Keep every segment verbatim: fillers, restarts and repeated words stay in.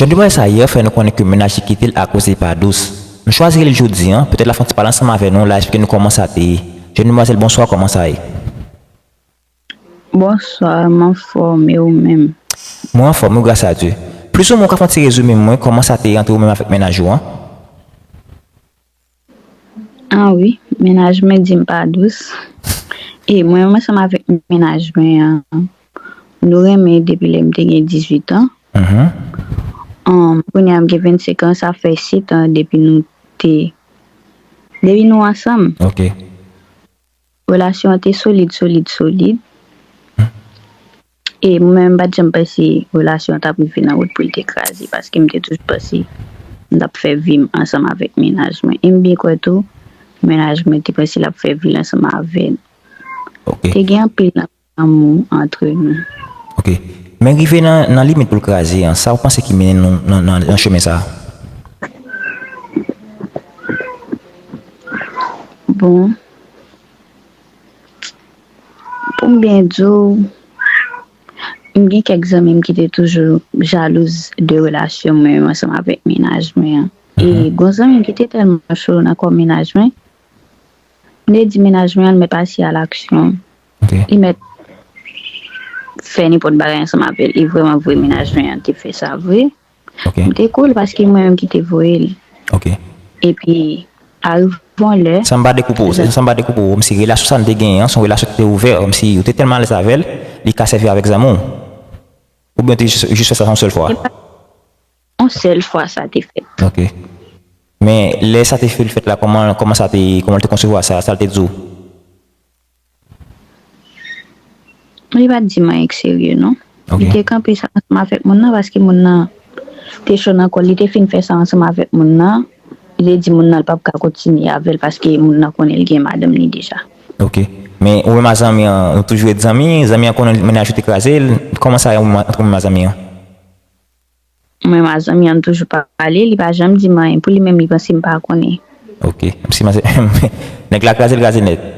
Jèn demwazèl sa yè fè nou konnen ke mennaj li kite l akoz li pa dous. Nou chwazi rele l jodi a, petèt l ap fè yon ti pale ansanm avè nou, l a eksplike nou kòman sa te ye. Jèn demwazèl, bonswa, kòman sa ye? Bonswa, m anfòm, e ou menm? Mwen anfòm wi, gras a Dye. Plizoumwen ou ka fè yon ti rezime mwen kòman sa te ye ant ou menm avèk mennaj ou an? Ah wi, mennaj mwen di m pa dous. E mwen menm ansanm avèk mennaj mwen an, nou renmen depi lè m te gen dizuit an. Mhm. Kounye a m gen vennsenk an, sa fè sèt an depi nou te, depi nou ansanm. Ok. Relasyon an te solid, solid, solid. E mwen menm, m pa t janm panse relasyon an t ap rive nan wout pou l te kraze, paske m te toujou panse m t ap fè vi m ansanm avèk mennaj mwen. E m byen kwè tou, mennaj mwen te panse l ap fè vi l ansanm avè n. Ok. Te gen anpil lanmou antre nou. Ok. Men rive nan, nan limit pou l kraze an, sa w panse ki mennen nou nan, nan, nan chemen sa a? Bon, pou m byen di w, m gen kèk zanmi m ki te toujou jalouz de relasyon mwen menm ansanm avèk mennaj mwen an. E gon zanmi m ki te tèlman cho nan kò mennaj mwen, m te di mennaj mwen an, l mèt pase a laksyon. Ok. Li mèt fè nenpòt bagay ansanm avè l. E vrèman vre, mennaj mwen an te fè sa vre. Ok. M te cool paske mwen menm ki te voye l. Ok. Epi, arive yon lè. San m pa dekoupe w, san m pa dekoupe w, kòmsi relasyon sa n te genyen an, se yon relasyon ki te ouvè, kòmsi ou te tèlman alèz avè l, li ka sèvi avèk zanmi w. Oubyen w te jis, jis fè sa yon sèl fwa? Se pa yon sèl fwa sa te fèt. Ok. Men, lè sa te fin fèt la, kòman, kòman sa te, kòman l te konsevwa sa, sa l te di w? Li pa t di m anyen k serye non. Ok. Li te kanpe sa ansanm avèk moun nan, paske moun nan te cho nan kò l, li te fin fè sa ansanm avèk moun nan. Li te di moun nan l p ap ka kontinye avè l paske moun nan konnen l gen madanm li deja. Ok. Men ou menm a zanmi an, nou toujou ret zanmi, zanmi an konnen mennaj ou te kraze l, kòman sa ye ou menm, ant ou menm a zanmi an? Mwen menm a zanmi an, nou toujou pale, li pa janm di m anyen. Pou li menm, li panse m pa konnen. Ok. Si m panse, nèg la kraze l, kraze nèt.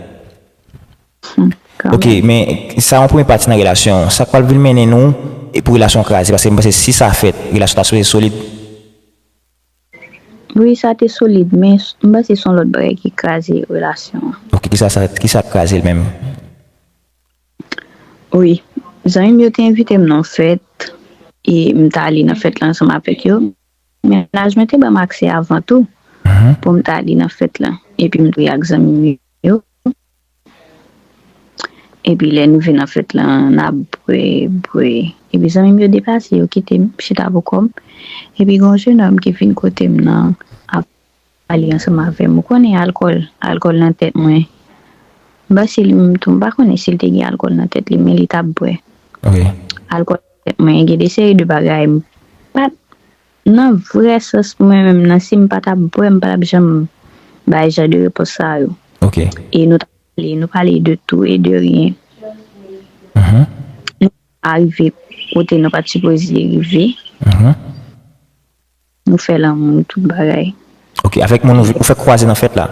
Hmm, kanmenm. Ok, men sa yon premye pati nan relasyon. Sa k pral vin mennen nou e pou relasyon an kraze? Paske m panse si sa fèt, relasyon ta sipoze solid. Wi, sa te solid, men s-, m panse se yon lòt bagay ki kraze relasyon an. Ok, kisa sa, kisa k kraze l menm? Wi, zanmi m yo te envite m nan yon fèt, e m t ale nan fèt la ansanm avèk yo. Mennaj mwen te ban m aksè avan tou, mhm, pou m t ale nan fèt la. Epi m t ri ak zanmi m yo. Epi lè n rive nan fèt la, n ap bwè, bwè. Epi zanmi m yo deplase, yo kite m chita bò kò m. Epi gen yon jenòm ki vin kote m nan, ap pale ansanm avè m. Ou konnen alkòl, alkòl nan tèt mwen. M panse li menm tou, m pa konnen si l te gen alkòl nan tèt li, men li t ap bwè. Ok. Alkòl nan tèt mwen, gen de seri de bagay m pa t, nan vrè sans mwen menm nan, si m pa t ap bwè, m pa t ap janm bay jan de repons sa yo. Ok. E nou t ap pale, nou pale de tout e de rien. Mhm. Nou arive kote nou pa t sipoze rive. Mhm. Nou fè lanmou, tout bagay. Ok, avèk moun ou, ou fèk kwaze nan fèt la?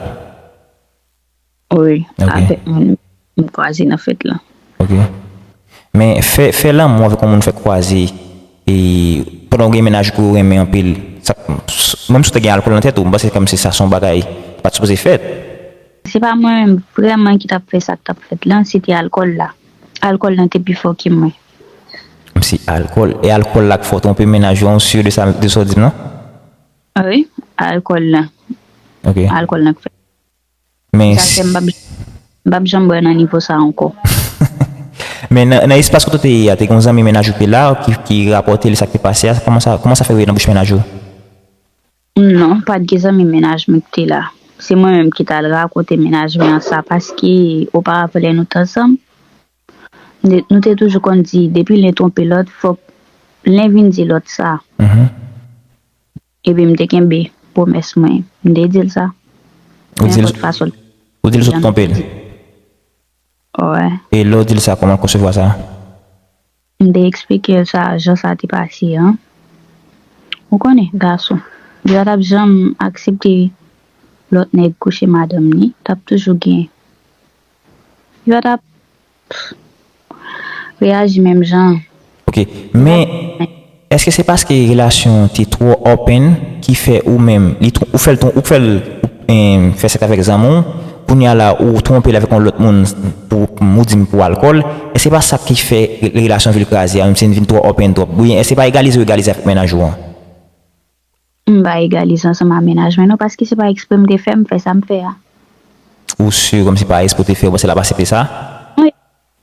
Wi, ok, avèk moun m kwaze nan fèt la. Ok. Men fè, fè lanmou avèk yon moun ou fèk kwaze, e pandan w gen mennaj ou ke w renmen anpil, sa, menm si w te gen alkòl nan tèt ou, m panse kòmsi sa se yon bagay ki pa t sipoze fèt. Se pa mwen menm vrèman ki t ap fè sa k t ap fèt lan, se te alkòl la. Alkòl lan te pi fò ke mwen. Kòmsi alkòl, e alkòl la k fè w twonpe mennaj ou an, ou si de sa, de sa w di m nan? Wi, alkòl lan. Ok. Alkòl lan k fè. Men sa fè m p ap, m p ap janm bwè nan nivo sa ankò. Men nan, nan espas kote w te ye a, te gen yon zanmi mennaj ou ki te la, ki, ki rapòte li sa k te pase a, kòman sa, kòman sa fè rive nan bouch mennaj ou? Non, pa t gen zanmi mennaj mwen ki te la. Se mwen menm ki t al rakonte mennaj mwen an sa, paske oparavan lè nou t ansanm, nou te, nou te toujou konn di, depi len twonpe lòt, fòk len vin di lòt sa. Mhm. Epi m te kenbe pwomès mwen. M te di l sa. Ou di l, nenpòt fason. Ou di l sot twonpe l? Wi. E lè w di l sa, kòman l konsevwa sa? M te eksplike l sa, jan sa te pase an. Ou konnen, gason, li pa t ap janm aksepte lòt nèg kouche madanm li. T ap toujou gen. Li pa t ap reyaji menm jan. Ok, men, Èske se paske relasyon an te twò open ki fè ou menm, li tw- ou fè l tw- ou fè l, em, fè sèks avèk zanmi w, kounye a la ou twonpe l avèk yon lòt moun pou, pou ou di m pou alkòl? Èske se pa sa ki fè re- relasyon vin kraze a, menm si l vin twò open twòp? Oubyen èske se pa egalize ou egalize avèk mennaj ou an? M pa egalize ansanm ak mennaj mwen non, paske se pa ekspre m te fè, m fè sa m fè a. Ou si kòmsi pa ekspre w te fè, ou panse l ap aksepte sa?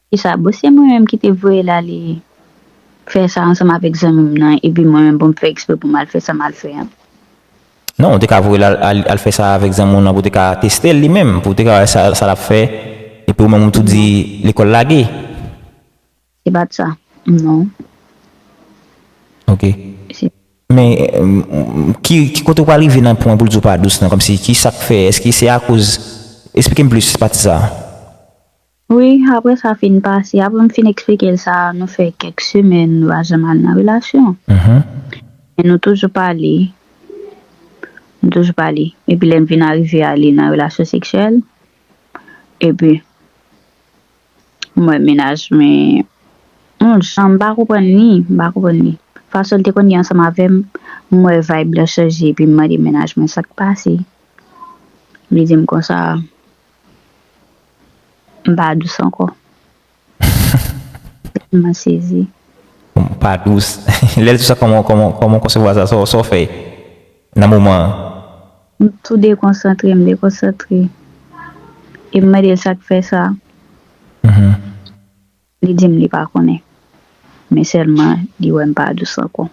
Ki sa, bon, se mwen menm ki te voye l ale fè sa ansanm avèk zanmi m nan, epi mwen menm pou m fè ekspre pou m al fè sa m al fè a. Non, ou te ka voye l al, al, al fè sa avèk zanmi w nan pou w te ka teste l li menm, pou w te ka wè sa, sa l ap fè, epi ou menm ou tou di lekòl lage. Se pa t sa, non. Ok. Men, em, ki, ki kote w pral rive nan pwen pou l di w pa dous nan, kòmsi ki sa k fè, èske se akoz, eksplike m plis pati sa a. Wi, apre sa fin pase, apre m fin eksplike l sa, nou fè kèk semèn, nou pa janm al nan relasyon. Men nou toujou pale, nou toujou pale. Epi lè m vin arive ale nan relasyon seksyèl, epi m wè mennaj mwen, yon jan m pa konprann li, m pa konprann li. Fason l te konn ye ansanm avè m, m wè vibe lan chanje, epi m mande mennaj mwen sa k pase. Li di m konsa, m pa dous ankò. M sezi. Pa dous. Lè l di sa, kòman, kòman, kòman w konsevwa sa? Sa w, sa w fè nan moman an? M tou dekonsantre, m dekonsantre. E m mande l sa k fè sa. Li di m li pa konnen. Men sèlman, li wè m pa dous ankò.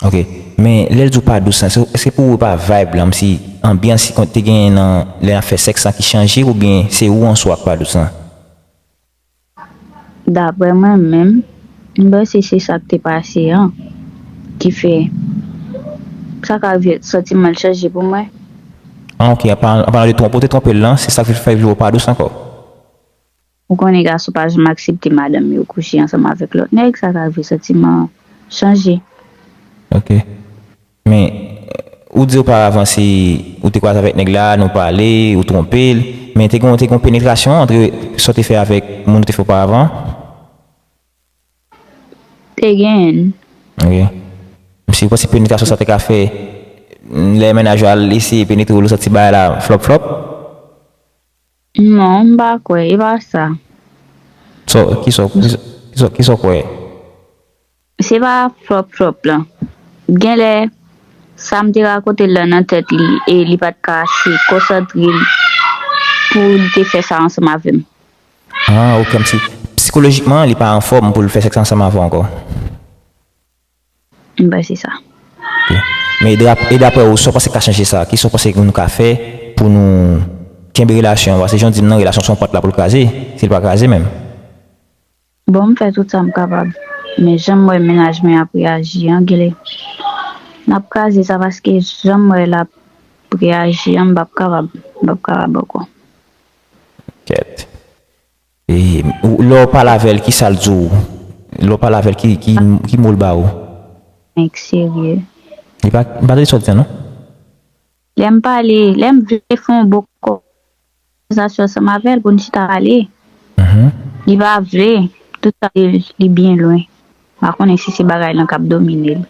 Ok. Men lè l di w pa dous lan, se, èske pou ou e pa vibe lan, kòmsi anbyans ki te genyen nan lè n ap fè sèks lan ki chanje, oubyen se ou an swa k pa dous lan? Daprè mwen menm, m panse se sa k te pase an ki fè sa ka rive santiman l chanje pou mwen. Ah, ok, an palan, an palan de twonpe, ou te twonpe l lan, se sa k fè l vin wè w pa dous ankò? Ou konnen gason pa janm aksepte madanm yo kouche ansanm avèk lòt nèg, sa ka rive santiman chanje. Ok. Men, ou di oparavan se ou te kwaze avèk nèg la, nou pale, ou twonpe l, men te gen, te gen penetrasyon antre sa w te fè avèk moun ou te fè oparavan? Te genyen. Ok. Si ou panse penetrasyon sa te ka fè, lè mennaj ou al eseye penetre w, ou santi bagay la flòp flòp? Non, m pa kwè, e pa sa. So, kisa, kisa, kisa, kisa w kwè? Se pa flòp flòp lan. Genlè, sa m te rakonte l lan nan tèt li, e li pa t ka ase konsantre l pou li te fè sa ansanm avè m. Ah, ok, kòmsi sikolojikman, li pa anfòm pou l fè sèks ansanm avè w ankò. M panse sa. Ok. Men e dap-, e daprè ou, sa w panse k ka chanje sa? Kisa w panse nou ka fè pou nou kenbe relasyon an? Paske jan w di m nan, relasyon se yon pant la pou l kraze, si l pa kraze menm. Bon, m fè tout sa m kapab. Men jan m wè mennaj mwen ap reyaji an, genlè n ap kraze sa paske jan m wè l ap reyaji an, m p ap kapab, m p ap kapab ankò. Kèt. E, ou, lè w pale avè l, kisa l di w? Lè w pale avè l, ki, ki, ki mo l ba ou? Nèg serye. Li pa, m pa tande sa w di a, non? Lè m pale, lè m vle fè yon bon konvèsasyon ansanm avè l pou n chita pale, li pa vle. Tout sa li, li byen lwen. M pa konnen si se bagay lan k ap domine l.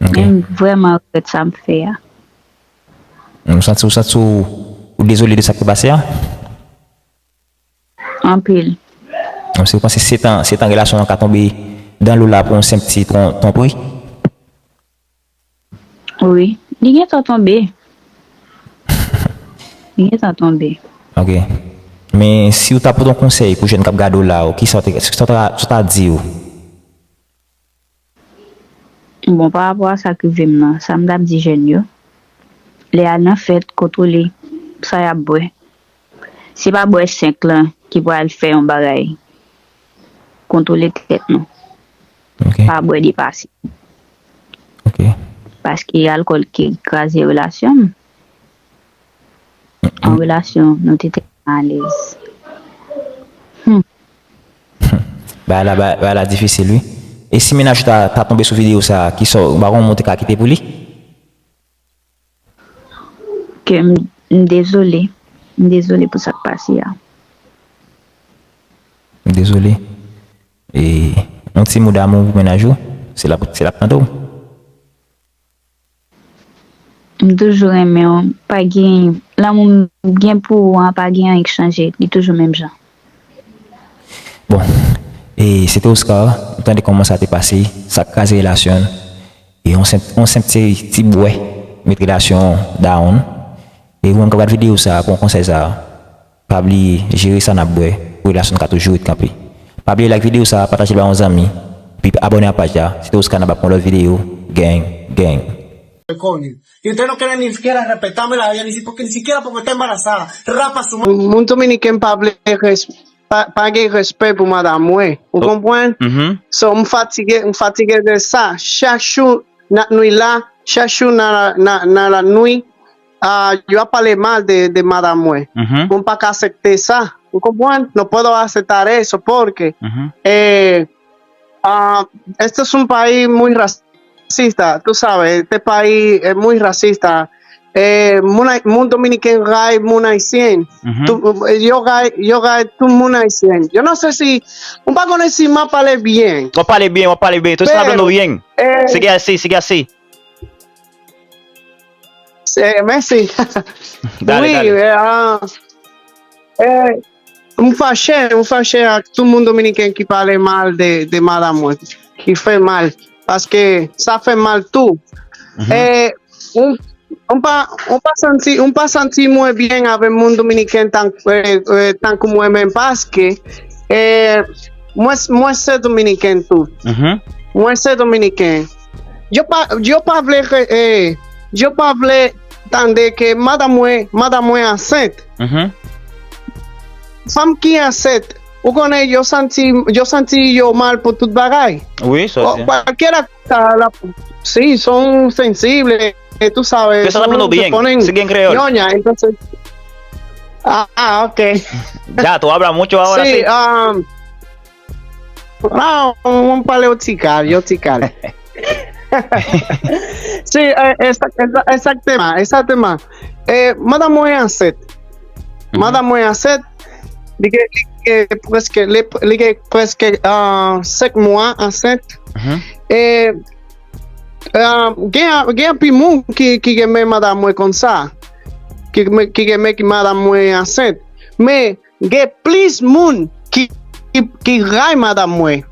Men m vrèman regrèt sa m fè a. Ou santi, ou santi ou, ou dezole de sa k te pase a? Anpil. Èske ou panse sèt an, sèt an relasyon an ka tonbe dan lo la pou yon senp ti tron-, twonpri? Wi. Li gentan tonbe. Li gentan tonbe. Ok. Men si ou ta pote yon konsèy pou jèn k ap gade w la, ou, kisa w te, sa w ta, sa w ta di yo? Bon, pa rapò a sa k rive m nan, sa m t ap di jèn yo, lè y al nan fèt, kontwole sa y ap bwè. Se pa bwè senk lan ki pral fè yon bagay. Kontwole tèt nou. Ok. Pa bwè depase. Ok. Paske alkòl ki kraze relasyon m. An relasyon, nou te tèlman alèz. Bagay la, bagay la difisil, wi. E si mennaj ou ta, ta tonbe sou videyo sa, kisa, ou pa konn moun ou te ka kite pou li? Ke m, m dezole. M dezole pou sa k pase a. M dezole. E, yon ti mo damou pou mennaj ou? Se l ap, se l ap tande w. M toujou renmen w. Pa gen, lanmou m gen pou ou an, pa gen anyen k chanje. Li toujou menm jan. Bon, e se te Oscar, m tande kòman sa te pase, sa k kraze relasyon n. E yon senp, yon senp ti, ti bwè met relasyon an down. E ou menm k ap gad videyo sa a, pran konsèy sa a. Pa bliye, jere sa n ap bwè, pou relasyon n ka toujou ret kanpe. Pa bliye like videyo sa a, pataje l ba yon zanmi, epi abòne a paj la. Se te Oscar, n ap ap yon lòt videyo. Gang, gang. Coño. Y ustedes no quieren ni siquiera respetarme la vida, ni si-, porque ni siquiera porque está embarazada. Rapa su madre. Moun dominiken pa vle res-, pa, pa gen respè pou madanm mwen. Ou konprann? So, m fatige, m fatige de sa. Chak jou, nan nwi la, chak jou nan la, nan, nan la nwi, ah, yo ap pale mal de, de madanm mwen. Mwen pa ka aksepte sa. Ou konprann? No puedo aceptar eso porque, eh, ah, este es un país muy racista, tú sabes, este país es muy racista. Eh, moun, ay- moun dominiken ray moun ayisyen. Tou- eh, yo ray, yo ray tout moun ayisyen. Yo no sé si, mwen pa konnen si m ap pale byen. W ap pale byen, w ap pale byen. Tou sa vle nou byen. Sigue así, sigue así. Eh, mèsi. Dale, wi, dale. Eh, ah, eh, m fache, m fache ak tout moun dominiken ki pale mal de, de madanm mwen, ki fè mal, paske sa fè mal tou. Eh, m, m pa, m pa santi, m pa santi mwen byen avè moun dominiken tan, eh, eh, tankou mwen menm, paske, eh, mwen, mwen se dominiken tou. Mwen se dominiken. Yo pa, yo pa vle, eh, yo pa vle tande ke madanm mwen, madanm mwen ansent. Fanm ki ansent, ou konnen yo santi, yo santi yo mal pou tout bagay. Wi, sa se. Cualquiera cosa la, sí, son sensibles, eh, tú sabes, son, se konnen, nyonya, entonces, ah, ah, ok. Ya, tú hablas mucho ahora, sí, sí. Um, ah, vamos a un par de hotical, yo hotical. Sí, eh, exact-, exact-, exactement, exactement. Eh, madanm mwen ansent. Madanm mwen ansent, li gen, li gen prèske, li, li gen prèske, ah, senk mwa ansent. E, ah, gen, gen anpil moun ki, ki renmen madanm mwen konsa. Ki, ki renmen ki madanm mwen ansent. Men, gen plis moun ki, ki, ki ray madanm mwen.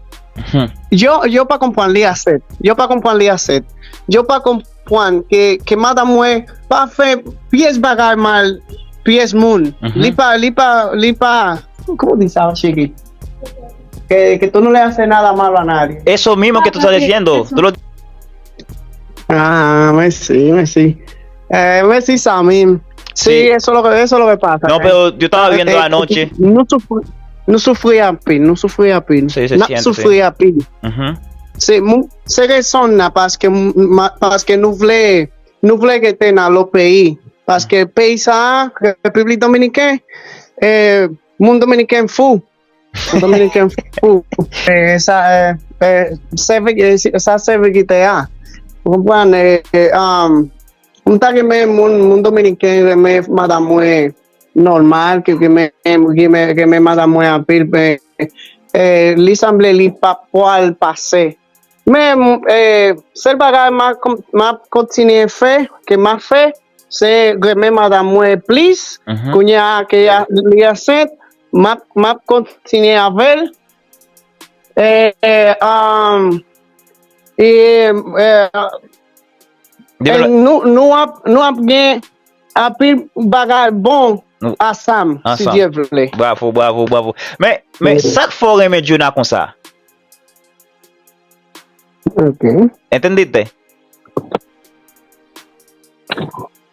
Yo, yo pa konprann li ansent. Yo pa konprann li ansent. Yo pa konprann ke, ke madanm mwen pa fè pyès bagay mal, pyès moun. Li pa, li pa, li pa, ¿cómo dice, cheri? Que, que tú no le haces nada malo a nadie. Eso mismo que tú estás diciendo. Tú lo Ah, mèsi, mèsi. Eh, mèsi, Samim. Sí, eso es lo que, eso es lo que pasa. No, pero yo estaba viendo anoche. Nos sufri, nos sufri anpil, nos sufri anpil. Sí, se siente, sí. Nos sufri anpil. Se, se rezon nan, paske, paske nou vle, nou vle rete nan lòt peyi. Paske peyi sa, Repiblik Dominiken, eh, moun dominiken fou. Dominiken fou. Eh, sa, eh, eh, sèvi, eh, sa sèvi ki tè a. Ou konprann? Eh, eh, um, m ta renmen moun, moun dominiken renmen madanm mwen nòmal, ke renmen, renmen, renmen madanm mwen anpil, men, eh, li sanble li pa pwal pase. Men, eh, sèl bagay m a kon-, m ap kontinye fè, ke m ap fè, se renmen madanm mwen plis. Kounye a ke li ansent, m ap, m ap kontinye avè l. E, e, um, e, e, e nou, nou ap, nou ap gen anpil bagay bon ansanm, si Dye vle. Bravo, bravo, bravo. Men, men, sa k fè w renmen Djona konsa? Ok. Entendiste?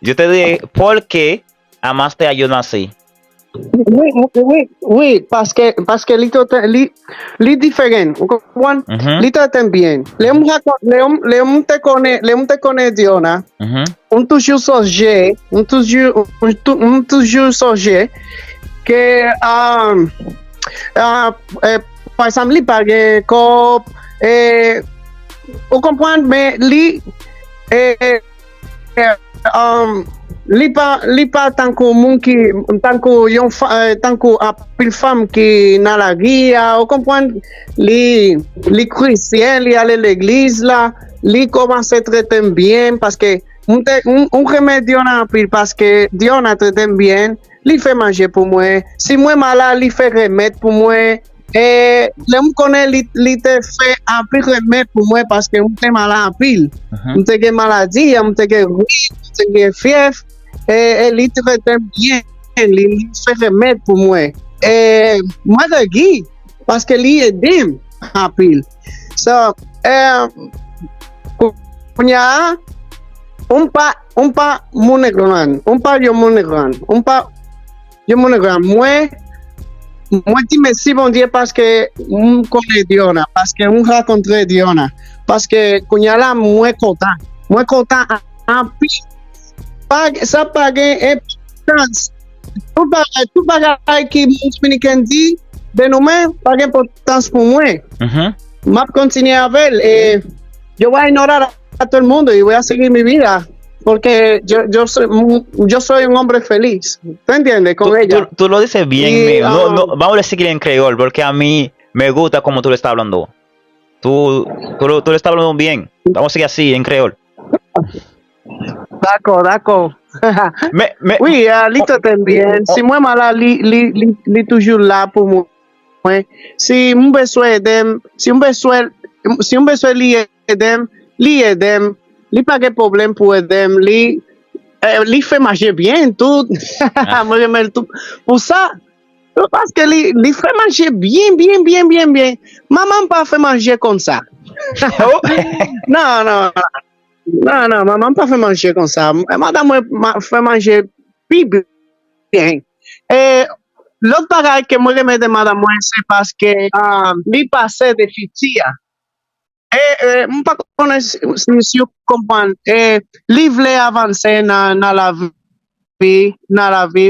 Yo te di, "Por qué amaste a Jonase?" Wi, wi, wi, paske, paske li te, li, li diferan, ou konprann? Li trete m byen. Lè m rakon-, lè m, lè m te konnen, lè m te konnen Djona, m toujou sonje, m toujou, m tou-, m toujou sonje ke, um, ah, eh, pa egzanp, li pa gen kòb, eh, ou konprann, men li, eh, eh, um, li pa, li pa tankou moun ki, tankou yon fa, eh, tankou anpil fanm ki nan lari a, ou konprann? Li, li kretyen, li ale legliz la, li kòmanse trete m byen, paske m te, m, m renmen Diona anpil, paske Diona trete m byen, li fè manje pou mwen. Si mwen malad, li fè remèd pou mwen. E lè m konnen li, li te fè anpil remèd pou mwen, paske m te malad anpil. M te gen maladi, m te gen grip, m te gen fyèv. E, e li trete m byen, li, li fè remèd pou mwen. E mwen te gi, paske li ede m anpil. So, e, kou-, kounye a, m pa, m pa moun gran, m pa yon moun gran, m pa yon moun gran. Mwen, mwen di mèsi Bondye paske m konnen Diona, paske m rakontre Diona, paske kounye a la, mwen kontan. Mwen kontan anpil. Pa, sa pa gen enpòtans. Tout bagay, tout bagay ki moun dominiken di de nou menm, pa gen enpòtans pou mwen. M ap kontinye avè l. E yo voy a ignorar a todo el mundo y voy a seguir mi vida. Porque yo, yo soy, yo soy un hombre feliz. ¿Tú entiendes? Con ella. Tú, tú lo dices bien, y, me, no, um, no, vamos a seguir en creol, porque a mí me gusta como tú lo estás hablando. Tú, tú lo, tú lo estás hablando bien. Vamos a seguir así, en creol. Dakò, dakò. Men, men, wi, ah, li trete m byen. Si mwen malad, li, li, li, li toujou la pou mwen. Si m bezwen ede m, si m bezwen, si m bezwen li ede m, li ede m. Li pa gen pwoblèm pou ede m. Li, eh, li fè manje byen, tout. Mwen renmen l tout. Pou sa, paske li, li fè manje byen, byen, byen, byen, byen. Manman m pa fè manje konsa. Non, non. Non, non, manman m pa fè manje konsa. Madanm mwen ma-, fè manje pi byen. E lòt bagay ke mwen renmen de madanm mwen, se paske, ah, li pase de fiti a. E, e, m pa konnen si, si, si w konprann. E, li vle avanse nan, nan lavi, nan lavi.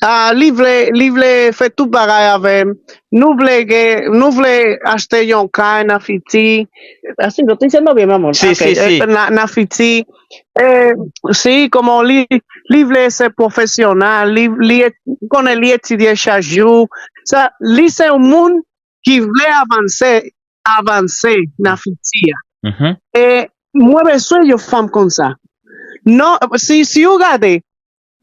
Ah, li vle, li vle fè tout bagay avè m. Nou vle gen, nou vle achte yon kay nan fiti. Asin, yo te dise nou byen, manman. Si, si, si. Nan, nan fiti. E, si, kòman li, li vle se pwofesyonèl, li, li et-, konnen li etidye chak jou. Sa, li se yon moun ki vle avanse, avanse nan fiti a. E mwen bezwen yon fanm konsa. Non, si, si w gade,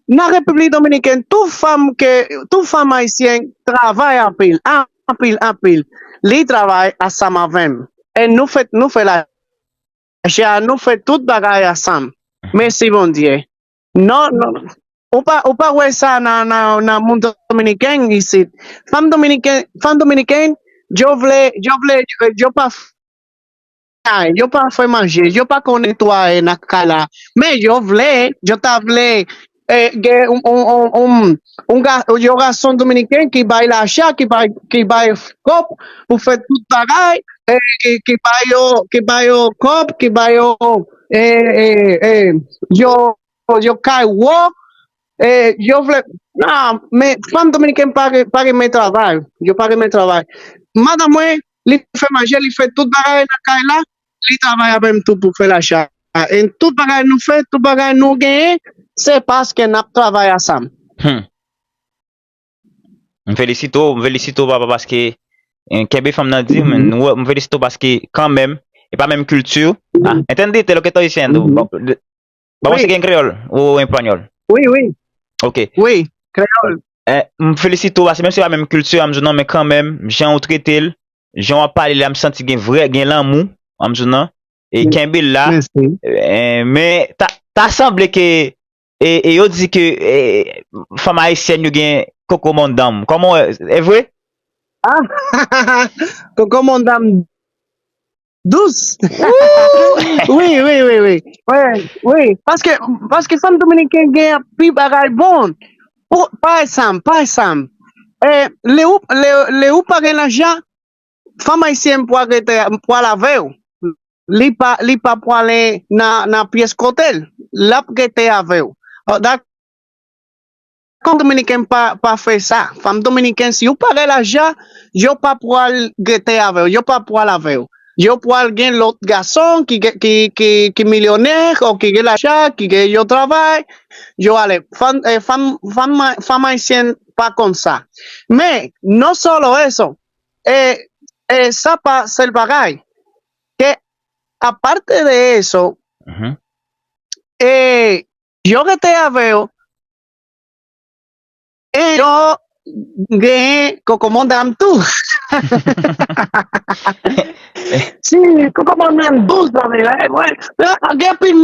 nan Repiblik Dominikèn, tout fanm ke, tout fanm ayisyen travay anpil, anpil, anpil. Li travay ansanm avè m. E nou fè, nou fè lajan, nou fè tout bagay ansanm. Mèsi Bondye. Non, non. Ou pa, ou pa wè sa nan, nan, nan moun dominiken isit. Fanm dominiken, fanm dominiken, yo vle, yo vle, yo pa f-, ay, yo pa fè manje, yo pa konn netwaye nan kay la. Men yo vle, yo ta vle, eh, gen yon, yon, yon, yon, yon ga-, yon gason dominiken ki bay lajan, ki bay, ki bay kòb pou fè tout bagay, eh, ki, ki bay yo, ki bay yo kòb, ki bay yo, eh, eh, eh, yo yo kay wo, e, yo vle, non, men fanm dominiken pa, re-, pa renmen travay, yo pa renmen travay. Madanm mwen, li fè manje, li fè tout bagay nan kay la, li travay avè m tou pou fè lajan. E tout bagay nou fè, tout bagay nou genyen, se paske n ap travay ansanm. Hmm. M felisite w, m felisite w, papa, paske, eh, kenbe fanm nan di, men, nou, m felisite w paske, kanmenm, e pa menm kilti. Ah, entendiste lo que estoy diciendo? Vamos a seguir en creol o en español? Wi, wi. Ok. Wi, kreyòl. Eh, m felisite w, paske menm si se pa menm kilti, m di w non, men kanmenm, jan w trete l, jan w ap pale la, m santi gen vrè, gen lanmou, m di w non. E kenbe la. Mèsi. Eh, men, ta, ta sanble ke, e, e yo di ke, e, fanm ayisyèn yo gen koko mondam. Kòman w wè, e vre? Ah, koko mondam dous. Wi, wi, wi, wi. Wi, wi. Paske, paske fanm dominiken gen pi bagay bon. Pou, pa egzanp, pa egzanp. E, lè ou, lè, lè ou pa gen lajan, fanm ayisyèn pral rete, pral avè w. Li pa, li pa prale nan, nan pyès kote l. L ap rete avè w. Ò, dak-, fanm dominiken pa, pa fè sa. Fanm dominiken, si ou pa gen lajan, yo pa pral rete avè w, yo pa pral avè w. yo pral gen lòt gason ki, gen- ki, ki, ki milyonè, o ki gen lajan, ki gen yon travay, yo ale. Fanm, eh, fanm, fanm, fanm ayisyèn pa konn sa. Men, non solo eso, eh, eh, sa pa sèl bagay. Ke aparte de eso, Mhm. eh, yo rete avè yo, e yo genyen kokomondanm tou. Si, kokomondanm douz la, men, eh, mwen, gen anpil,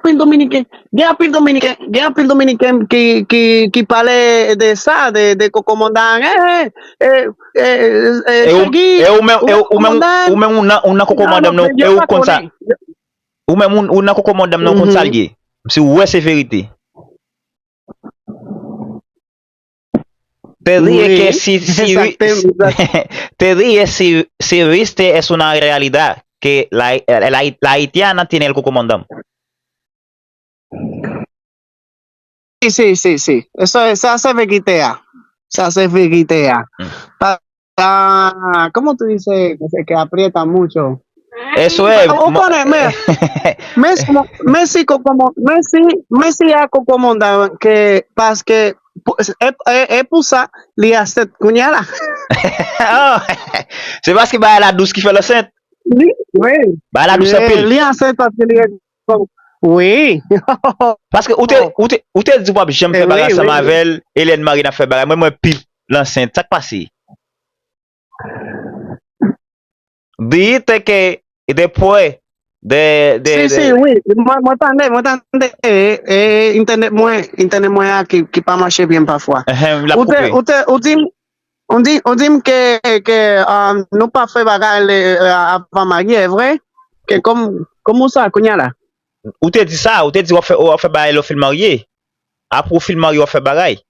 anpil Dominiken, gen anpil Dominiken, gen anpil Dominiken ki, ki, ki pale de sa, de, de kokomondanm, eh, eh, eh, eh, eh, E ou, Chaggy, e ou menm, ou e gen ou menm, kokomondanm? ou menm ou nan, ou nan Non, kokomandan non, nou, men e yo ou pa konn sa. konnen. Ou menm ou, ou nan kokomandan nou konn sa l ye. Si w wè se verite. Te dije que Oui, si, si, exacte, exacte. Te dije si, si viste es una realidad que la, la, la haitiana tiene el kokomandan. Sí, sí, sí, sí. Eso, esa se verite a. Esa se verite a. Mm. Pa, pa, ¿cómo tú dices? Que, se- que aprieta mucho. Eso es. Ou konnen, men, men, men si kokomo, men si, men si a kokomondan ke, paske, pou- e, e, e pou sa, li ansent kounye a la. Oh, se paske bagay la dous ki fè l ansent. Li, wi. Bagay la dous anpil. Li ansent paske li, wi. Paske ou te, ou te, ou te di w p ap janm fè bagay ansanm avè l, e lè n marye n ap fè bagay. Mwen, mwen pi l ansent. Sa k pase? Dijiste que después de, de, Sí, sí, de, wi. Mwen, mwen tande, mwen tande. E, e, entènèt mwen, entènèt mwen a ki, ki pa mache byen pafwa. Ehem, l ap Ou te, koupe. ou te, ou di m, ou di, ou di m ke, ke, um, nou pa fè bagay le, avan marye, e vre? Ke kòm, kòman sa, kounye a la? Ou te di sa, ou te di w ap fè, w ap fè bagay lè w fin marye. Apre w fin marye, w ap fè bagay.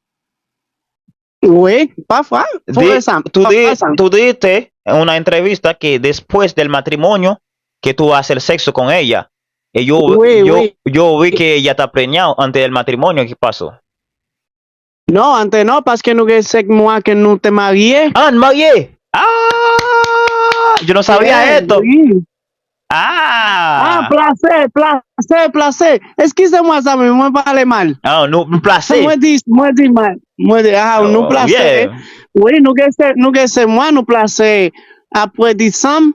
Wi, pafwa. Pou Di, resan, tú, di, pafwa sa. Tú dijiste en una entrevista que después del matrimonio que tú vas a hacer sexo con ella. E yo, Wi, yo, wi. Yo vi que ella está preñado antes del matrimonio. ¿Qué pasó? Non, antes non, paske nou gen senk mwa ke nou te marye. Ah, n marye! Ah, yo no sabía esto. Wi. Ah! Ah, plase, plase, plase. Eskize mwen, zanmi, mwen pale mal. Ah, nou, nou plase. Mwen di, mwen di mal. Mwen di, ah, nou plase. Wi, nou gen se, nou gen se mwa, nou plase apre disanm.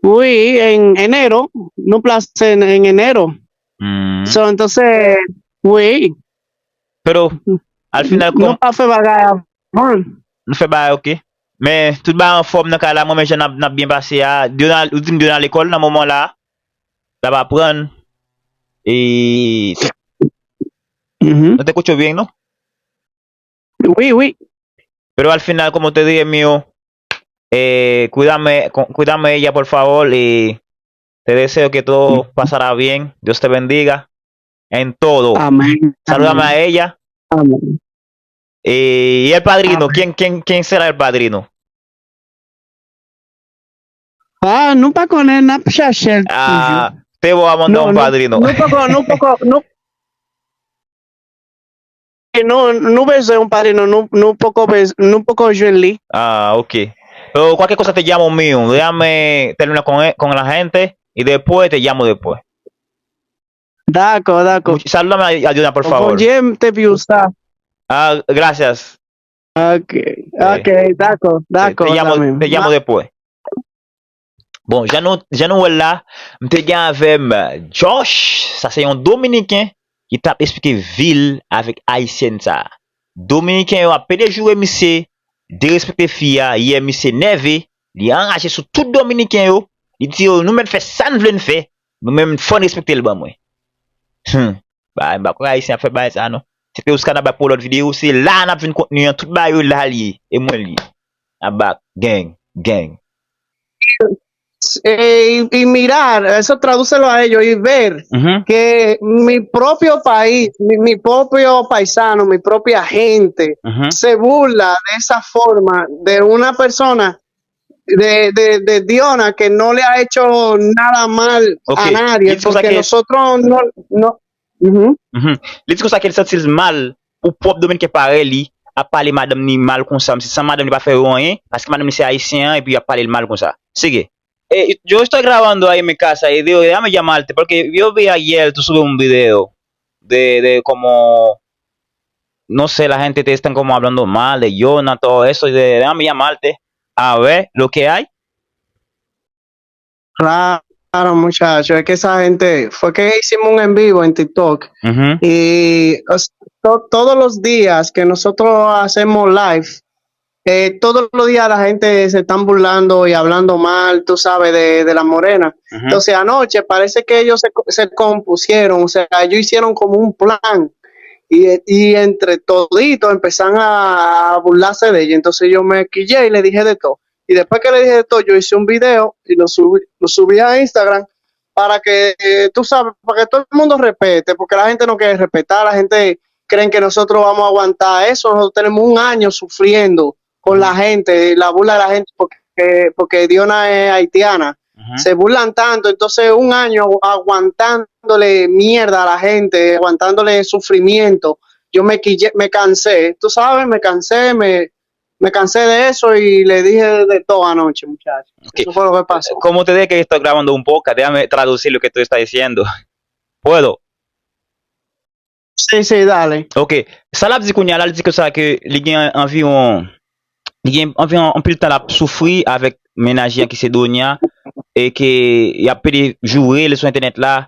Wi, en enero. Nou plase en, en enero. Mm. So, entonces, wi. Pero, al final, Nou pa fè bagay avan. Nou fè bagay, ok. Men, tout bagay anfòm nan kay la, mwen, men jan n ap, n ap byen pase a. Diona, ou di m Diona lekòl nan moman la. L ap aprann. E, nou te koute byen, non? Wi, wi. Pero al final, como te dije, mío, eh, cuídame, cu- cuídame ella, por favor, y te deseo que todo pasará bien. Dios te bendiga en todo. Amén. Salúdame a ella. Amén. Eh, y el padrino, ¿quién, quién, quién será el padrino? Ah, nou pa konnen, n ap chache l toujou. Ah, te vo a manda Non, un nou, padrino. Nou poko, nou poko, nou, nou, nou bezwen yon padrino, nou, nou poko bez, nou poko jwenn li. Ah, ok. Pero cualquier cosa te llamo mío. Déjame terminar con, e- con la gente y después te llamo después. Dakò, dakò. Much- Salúdame a, a Diona, por favor. Bondye m te piw sa. Ah, gracias. Ok, ok, dakò, dakò. Te llamo, Zanmi m. Te llamo después. Bon, jan nou, jan nou wè l la, m te gen avè m Josh, sa se yon Dominiken ki t ap esplike vi l avèk Ayisyèn sa. Dominiken yo ap pede joure misye, derespekte fi a, yè misye nève, li anraje sou tout Dominiken yo, li di yo, nou mèt fè sa n vle n fè, nou menm fò n respekte l ban mwen. Hmm. Ba, m pa kwè Ayisyen ap fè bagay sa non. Si Teus Kana bay pou lòt videyo, se la n ap jwenn kontni an, tout bagay yo la l ye, e mwen l ye. Abak, gang, gang. Eh, y, y mirar, eso tradúcelo a ellos y ver Mhm, que mi propio país, mi, mi propio paisano, mi propia gente mhm. se burla de esa forma de una persona, de, de, de Diona, que no le ha hecho nada mal Ok, a nadie, li di konsa porque ke nosotros no, no, ujú. Mhm. Li di konsa ke l santi l mal pou pwòp Dominiken parèy li ap pale madanm ni mal konsa, menm si san madanm li pa fè yo anyen, paske madanm li se Ayisyen an, epi y ap pale l mal konsa. Sige. eh, yo estoy grabando ahí en mi casa y digo, déjame llamarte, porque yo vi ayer tú subiste un video de, de cómo, no sé, la gente te están como hablando mal de Jonah, todo eso, y de, déjame llamarte a ver lo que hay. Claro, muchacho, es que esa gente, fue que hicimos un en vivo en TikTok Ujú. Y o s- to- todos los días que nosotros hacemos live, eh, todos los días la gente se están burlando y hablando mal, tú sabes, de, de la morena. Ujú. Entonces anoche parece que ellos se, co- se compusieron, o sea, ellos hicieron como un plan y, y entre toditos empezaron a, a burlarse de ella. Entonces yo me quillé y le dije de todo. Y después que le dije de todo, yo hice un video y lo subí, lo subí a Instagram para que, eh, tú sabes, para que todo el mundo respete, porque la gente no quiere respetar, la gente creen que nosotros vamos a aguantar eso, nosotros tenemos un año sufriendo con la gente, la burla de la gente, porque, porque Diona es haitiana, Ujú. Se burlan tanto, entonces un año aguantándole mierda a la gente, aguantándole sufrimiento, yo me, quillé- me cansé, tú sabes, me cansé, me, me cansé de eso y le dije de todo anoche, muchachos. Ok. Eso fue lo que pasó. Como te dije que estoy grabando un podcast, déjame traducir lo que tú estás diciendo. ¿Puedo? Sí, sí, dale. Ok. Sa l ap di kounye a la, l di konsa ke li gen anviwon, li gen anviwon anpil tan l ap soufri avèk mennaj li an ki se Donia, e ke y ap pede joure l sou entènèt la,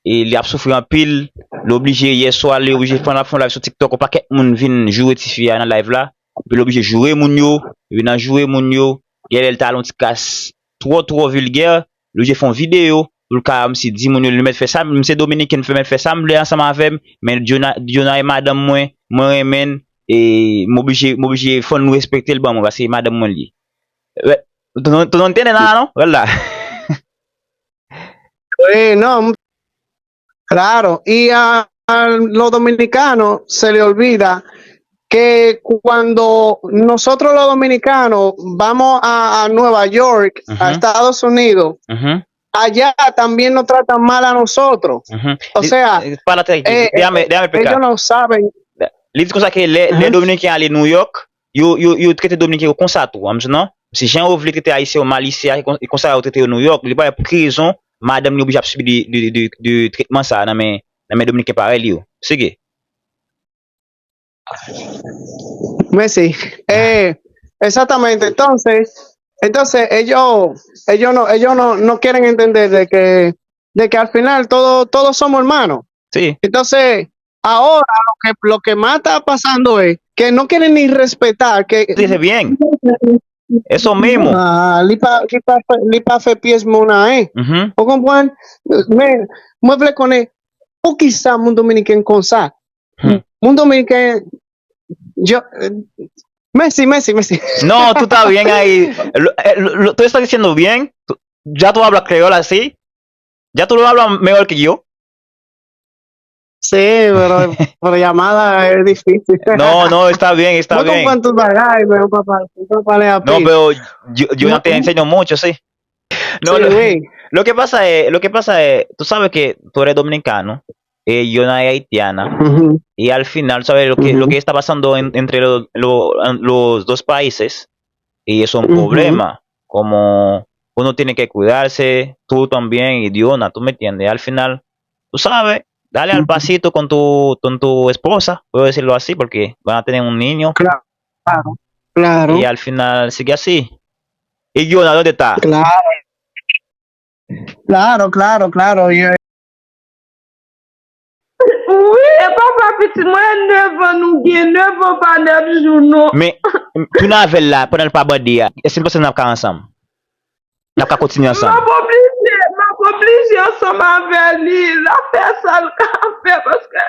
e li ap soufri anpil, li oblije, yè swa, li oblije fè, l ap fè yon live sou TikTok, yon pakèt moun vin joure tifi a nan live la, epi li oblije joure moun yo, epi nan joure moun yo, genlè l ta al yon ti kras twò, twò vilgè, li oblije fè yon videyo, pou l ka, m si di moun yo, li mèt fè sa, m se dominiken, m fè mèt fè sa m vle ansanm avè m, men Jona, Jona e madanm mwen, mwen renmen l, e m oblije, m oblije fò nou respekte l ban mwen, paske e madanm mwen li ye. Wè, tonton, tonton tene nan la non, wè l la. Eh, no, claro. Y a, a los dominicanos se le olvida que cuando nosotros los dominicanos vamos a, a Nueva York, a Ujú. Estados Unidos, Mhm, allá también nos tratan mal a nosotros. mhm. O Li- sea, eh, pale atè, eh, déjame, eh, déjame explicar. Ellos no saben. Li di konsa ke lè, lè Aha. Dominiken ale New York, yo, yo, yo trete Dominiken yo konsa tou, an, non? Si jan yo vle trete Ayisyen yo mal isi a, e kon- e konsa yo trete yo New York, li pa wè pou ki rezon madanm li oblije ap sibi de, de, de, de tretman sa a nan men, nan men Dominiken parèy li yo. Sige. Messi. Eh, exactamente. Entonces, entonces ellos, ellos no, ellos no, no quieren entender de que, de que al final todo, todos somos hermanos. Sí. Entonces, ahora lo que, lo que más está pasando es que no quieren ni respetar que Dice bien. Eso mismo. Ah, li pa, li pa fè, li pa fè pyès moun anyen. Mhm. Ou konprann? Men, mwen vle konnen, poukisa moun dominiken konsa? Hmm. Moun dominiken, yo, eh, Messi, Messi, Messi. No, tú estás bien ahí. Lo, eh, lo, lo- tú estás diciendo bien. Tú- ya tú hablas creol así. Ya tú lo hablas mejor que yo. Sí, pero, pero llamada es difícil. No, no, está bien, está Mwen bien. Konprann tout bagay, men mwen pa pale, mwen pa pale No, anpil. Pero yo, yo No, no te enseño mucho, sí. No, Sí, lo, oui. lo que pasa es, lo que pasa es, tú sabes que tú eres dominicano, eh, Yona es haitiana, Ujú. y al final, ¿sabes? Lo que, lo Ujú. Que está pasando en- entre lo- lo- los dos países, y es un Ujú. Problema, como uno tiene que cuidarse, tú también, y Diona, ¿tú me entiendes? Al final, tú sabes, dale al Ujú. Pasito con tu, con tu esposa, puedo decirlo así, porque van a tener un niño, Claro, claro. Y al final sigue así. Y Yona, ¿dónde está? Claro. Claro, claro, claro. Yo, Wi, e papa pitit mwen, nèf an, nou gen nèf an, pa nèf jou non. Men, tounen avè l la, pandan l pa bandi a, èske n panse n ap ka ansanm? N ap ka kontinye M ansanm? ap oblije, m ap oblije ansanm avè li, l ap fè sa l ka fè, paske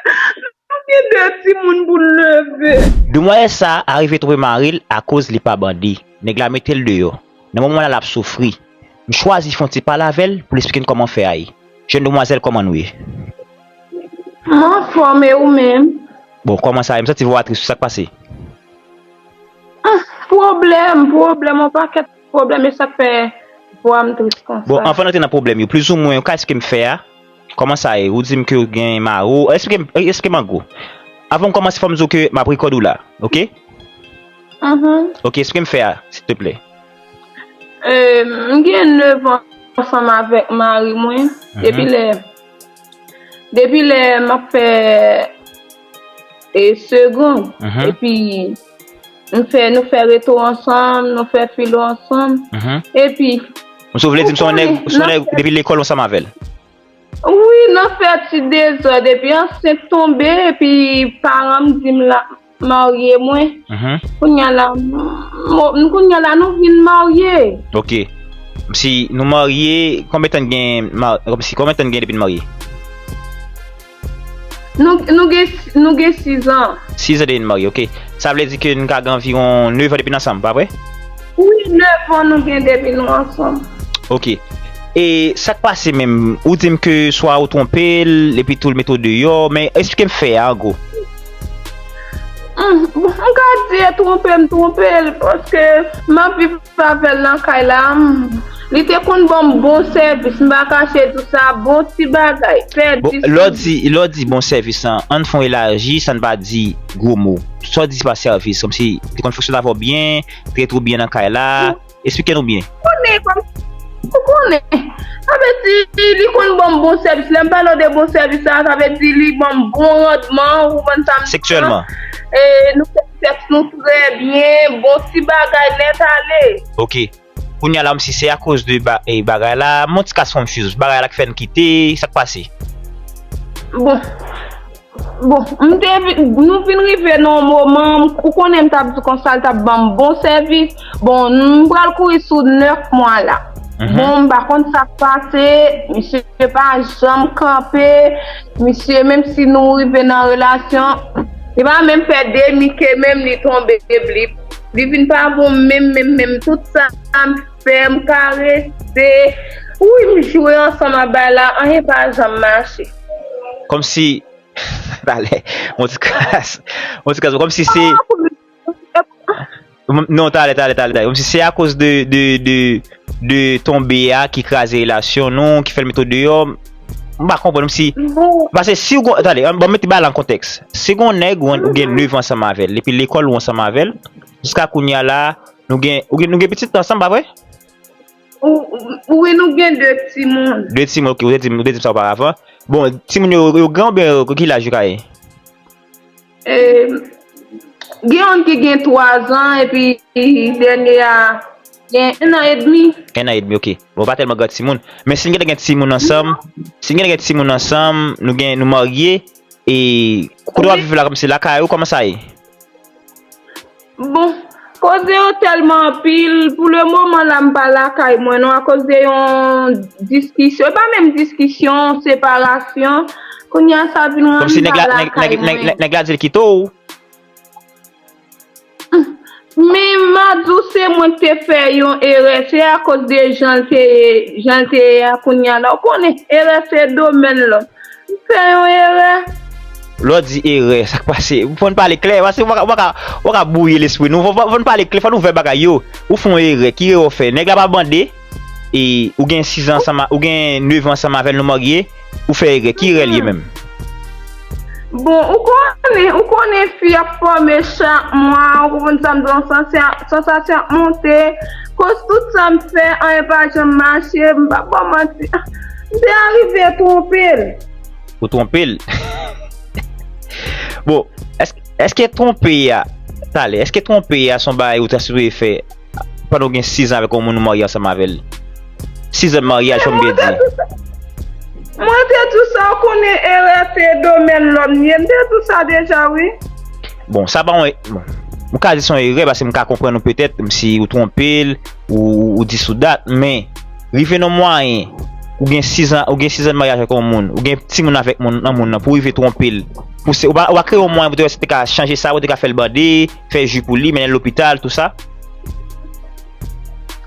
nou gen de timoun pou n leve. Demwazèl sa a rive twonpe mari l akoz li pa bandi. Nèg la mete l deyò. Nan moman la, l ap soufri. M chwazi fè yon ti pale avè l pou l esplike n kòman fè a ye. Jèn demwazèl, kòman nou ye? M anfòm, e ou menm? Bon, kòman sa ye? M santi vwa w tris, sa k pase? Ah, pwoblèm, pwoblèm, yon pakèt pwoblèm, e sa k fè vwa m tris konsa. Bon, anvan n antre nan pwoblèm yo, plizoumwen, ka èske m fè a? Kòman sa ye? Ou di m ke w gen mari w. Esplike m, esplike m an gwo. Avan m kòmanse, fò m di w ke m ap rekòde w la, oke? Mhm. Oke, esplike m fè a, silteplè. Eh, m gen nèf an. ansanm avèk mari mwen, depi lè, depi lè m ap fè, e, segonn, epi nou fè, nou fè reto ansanm, nou fè filo ansanm, epi Ou vle di m se yon nèg, se yon nèg depi lekòl ou ansanm avè l? Wi, nan fè ti dezòd, epi ansent tonbe, epi paran m di m l ap marye mwen. Kounye a la, m, m, kounye a la, nou vin marye. Ok. Si nou marye, konbyen tan n gen, ma-, kòmsi, konbyen tan n gen depi n marye? Nou, nou gen, nou gen sis an. Sis an depi n marye, ok. Sa vle di ke n ka gen anviwon nèf an depi n ansanm, pa vre? Wi, nèf an nou gen depi nou ansanm. Ok. E sa k pase menm? Ou di m ke swa ou twonpe l, epi tou l mete w deyò, men eksplike m fè a, an gwo. Hum, bon, m ka di e twonpe m twonpe l, paske m ap viv avè l nan kay la. M, li te konn ban m bon sèvis, m pa kache di w sa, bon ti bagay, fè Bon, dis lè w di, lè w di bon sèvis lan, ann fè yon elaji, sa n pa di gwo mo. Sa w di se pa sèvis, kòmsi li konn fonksyone avè w byen, trete w byen nan kay la. Eksplike nou byen. Ou konnen, kòm, ou konnen. Sa vle di, li konn ban m bon sèvis. Lè m pale w de bon sèvis la, sa vle di li ban m bon randman, ou konprann sa m di la? Seksyèlman. E, nou fè sèks nou trè byen, bon ti bagay nèt ale. Ok. Kounye a la, m si se akoz de ba-, e, bagay la, m on ti kas konfyuz. Bagay la k fè n kite, sa k pase? Bon. Bon, m te vi-, nou vin rive nan yon moman, ou konnen m t ap di konsa, l t ap ban m bon sèvis. Bon, m pral kouri sou nèf mwa la. Bon, m pa konn sa k pase, misye pa janm kanpe. Misye, menm si nou rive nan relasyon, li pa menm fè demi ke menm li tonbe, li, li vin pa bon menm, menm, menm. Tout sa m fè, m karese. Wi, m jwe ansanm ak bagay la, anyen pa janm mache. Kòmsi, talè, yon ti kras, yon ti kras, kòmsi se, non, talè, talè, talè, talè, kòmsi se akoz de, de, de, de tonbe a ki kraze relasyon nou, ki fè l mete w deyò, m pa konprann, kòmsi, paske si w gon, talè, an, bon, mete bagay la an kontèks, si gon nèg ou, ou gen nèf an ansanm avè l, depi lekòl ou ansanm avè l, jiska kounye a la, nou gen, ou gen, nou gen pitit ansanm, pa vre? Ou, ou, wi, nou gen de timoun. De timoun, ok, ou te di m, ou te di m sa oparavan. Bon, timoun yo, yo gran oubyen yo, ki laj yo ka ye? E, gen youn ki gen twa zan, epi dènye a gen en an edmi. En an edmi, ok. Bon, pa tèlman gran timoun. Men si n gentan gen timoun ansanm, si n gentan gen timoun ansanm, nou gen, nou marye, e kote w ap viv la, kòmsi lakay ou, kòman sa ye? Bon, koze yo tèlman anpil, pou le moman la, m pa lakay mwen non, akoz de yon diskisyon, e pa menm diskisyon, separasyon. Kounye a sa vin rann m pa lakay mwen. Kòmsi nèg la, nèg, nèg, nèg, nèg la di l kite w. Men m a di w se mwen ki te fè yon erè, se akoz de jan l te ye, jan l te ye a kounye a la. Ou konnen, erè se domèn lòm. M fè yon erè. Lè w di erè, sa k pase? Fò n pale klè, paske w pa ka, w pa ka, w pa ka bwouye lespri nou. Fò, fò, fò n pale klè, fò n ouvè bagay yo. Ou fè yon erè, ki erè w fè? Nèg la pa bande, e ou gen sis an ansanm a, ou gen nèf an ansanm avè l, nou marye, ou fè erè, ki erè l ye menm? Bon, ou konnen, ou konnen fi ap fòme chak mwa, ou konprann sa m di w, sansasyon, sansasyon ap monte, koz tout sa m fè, anyen pa janm mache, m pa ba w manti, m te arive twonpe l. Ou twonpe l? Bon, èske, èske twonpe a, talè, èske twonpe a se yon bagay ou ta sipoze fè pandan w gen sis an avèk yon moun ou marye ansanm avè l? Sis an de maryaj, kòm byen di. Mwen te di w sa, ou konnen erè se domèn lòm li ye. M te di w sa deja, wi. Bon, sa pa yon, bon, m ka di se yon erè, paske m ka konprann ou petèt, si ou twonpe l, ou, ou, ou dis ou dat, men rive nan mwayen, ou gen sis an, ou gen sis an de maryaj avèk yon moun, ou gen timoun avèk moun, nan moun nan, pou rive twonpe l, pou se, ou pa, ou pa kreye yon mwayen pou te wè si te ka chanje sa, pou te ka fè l bande, fè ji pou li, mennen l lopital, tou sa?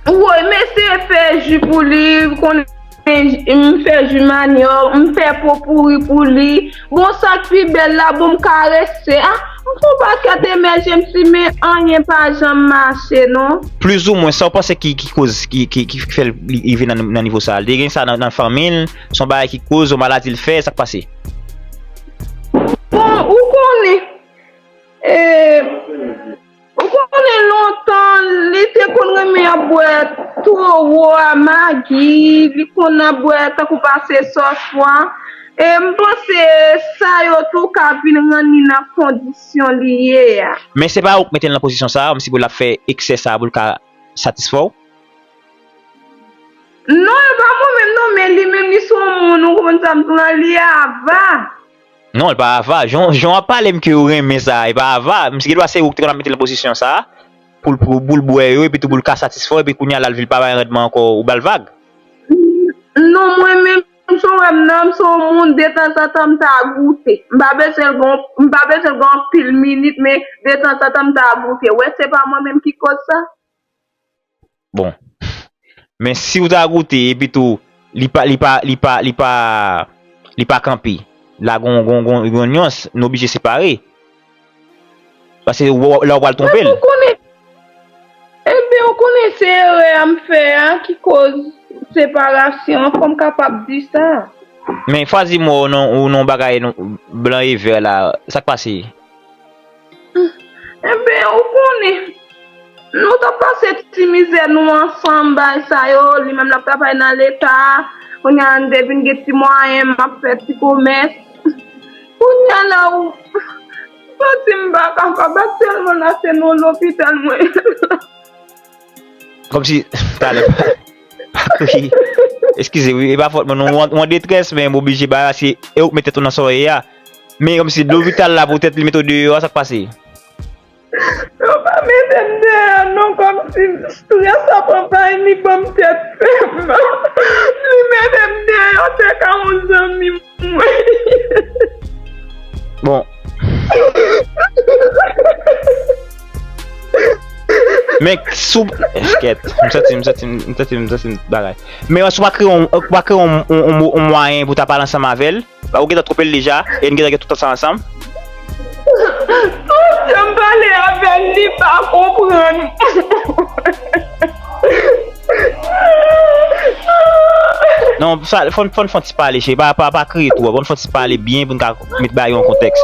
Woy, m eseye fè ji pou li, konnen m fè ji manyòk, m fè po pouri pou li. Bon, sa k pi bèl la, bon, m karese. A, m fè yon pakèt emèjensi, men anyen pa janm mache, non. Plizoumwen, sa w panse ki, ki koz, ki, ki, ki fè l rive nan, nan nivo sa a? Li te gen sa nan, nan fanmi l, se yon bagay ki koz, yon maladi l fè, sa k pase? Bon, ou konnen, e, Ou konnen lontan, li te konn renmen ap bwè towo a, magi, li konn ap bwè tankou pase sòs pwa. E m panse sa yo tou ka vin rann li nan kondisyon li ye a. Men se pa ou k mete l nan pozisyon sa a, kòmsi pou l ap fè eksè sa a pou l ka satisfè w? Non, e pa mwen menm non, men li menm li se yon moun, ou konprann sa m di w la, li ava. Non, li pa ava. Jan w ap pale m ke ou renmen sa, e pa ava. Misye gen dwa se ou ki te konn ap mete l nan pozisyon sa a, pou l pou pou l bwè yo, epi tou pou l ka satisfè w, epi kounye a l al vin pa bay randman ankò, ou ba l vag. Non, mwen menm, jan w wè m nan, m se yon moun, detanzantan m ta goute. M pa bezwen l gen, m pa bezwen l gen anpil minit, men detanzantan m ta goute. Wè, se pa mwen menm ki koz sa. Bon. Men si w ta goute, epi tou, li pa, li pa, li pa, li pa, li pa kanpe. La gon, gon, gon, gon nyans, nou oblije separe. Paske w- lè w pral twonpe l. Ou konnen, ebyen, ou konnen se erè a m fè a ki koz separasyon an, fò m kapab di sa. Men fwa di m wè w nan, ou nan bagay blan e vè la, sa k pase? Enben, ou konnen, nou t ap pase ti mizè nou ansanm, bay sa yo, li menm l ap travay nan leta, kounye a m te vin gen ti mwayen, m ap fè ti komès. Kounye a la, ou santi m pa kapab, aktyèlman la, se nan lopital mwen ye. Kòmsi, talè, pa kriye. Eskize wi, e pa fòt mwen non, ou an detrès, men m oblije barase, e ou k met tèt ou nan sa w ye a. Men kòmsi lopital la poutèt li mete w deyò a, sa k pase? Yo pa mete m deyò non, kòmsi strès ap anvayi m, li ban m tèt fè m. Li mete m deyò, se ka yon zanmi m mwen. Bon. Men sou kèt, m santi, m santi, m santi, m santi bagay. Men si w pa kreye yon, w pa kreye yon, yon, yon, yon mwayen pou w ta pale ansanm avè l, ou gentan twonpe l deja, e n gentan gen tout tan sa ansanm. Tout jan m pale avè l, li pa konprann. Non, sa, fò n fò n fè yon ti pale, cheri. Pa, pa, pa kriye twòp. Fò n fè yon ti pale byen pou n ka met bagay yo an kontèks.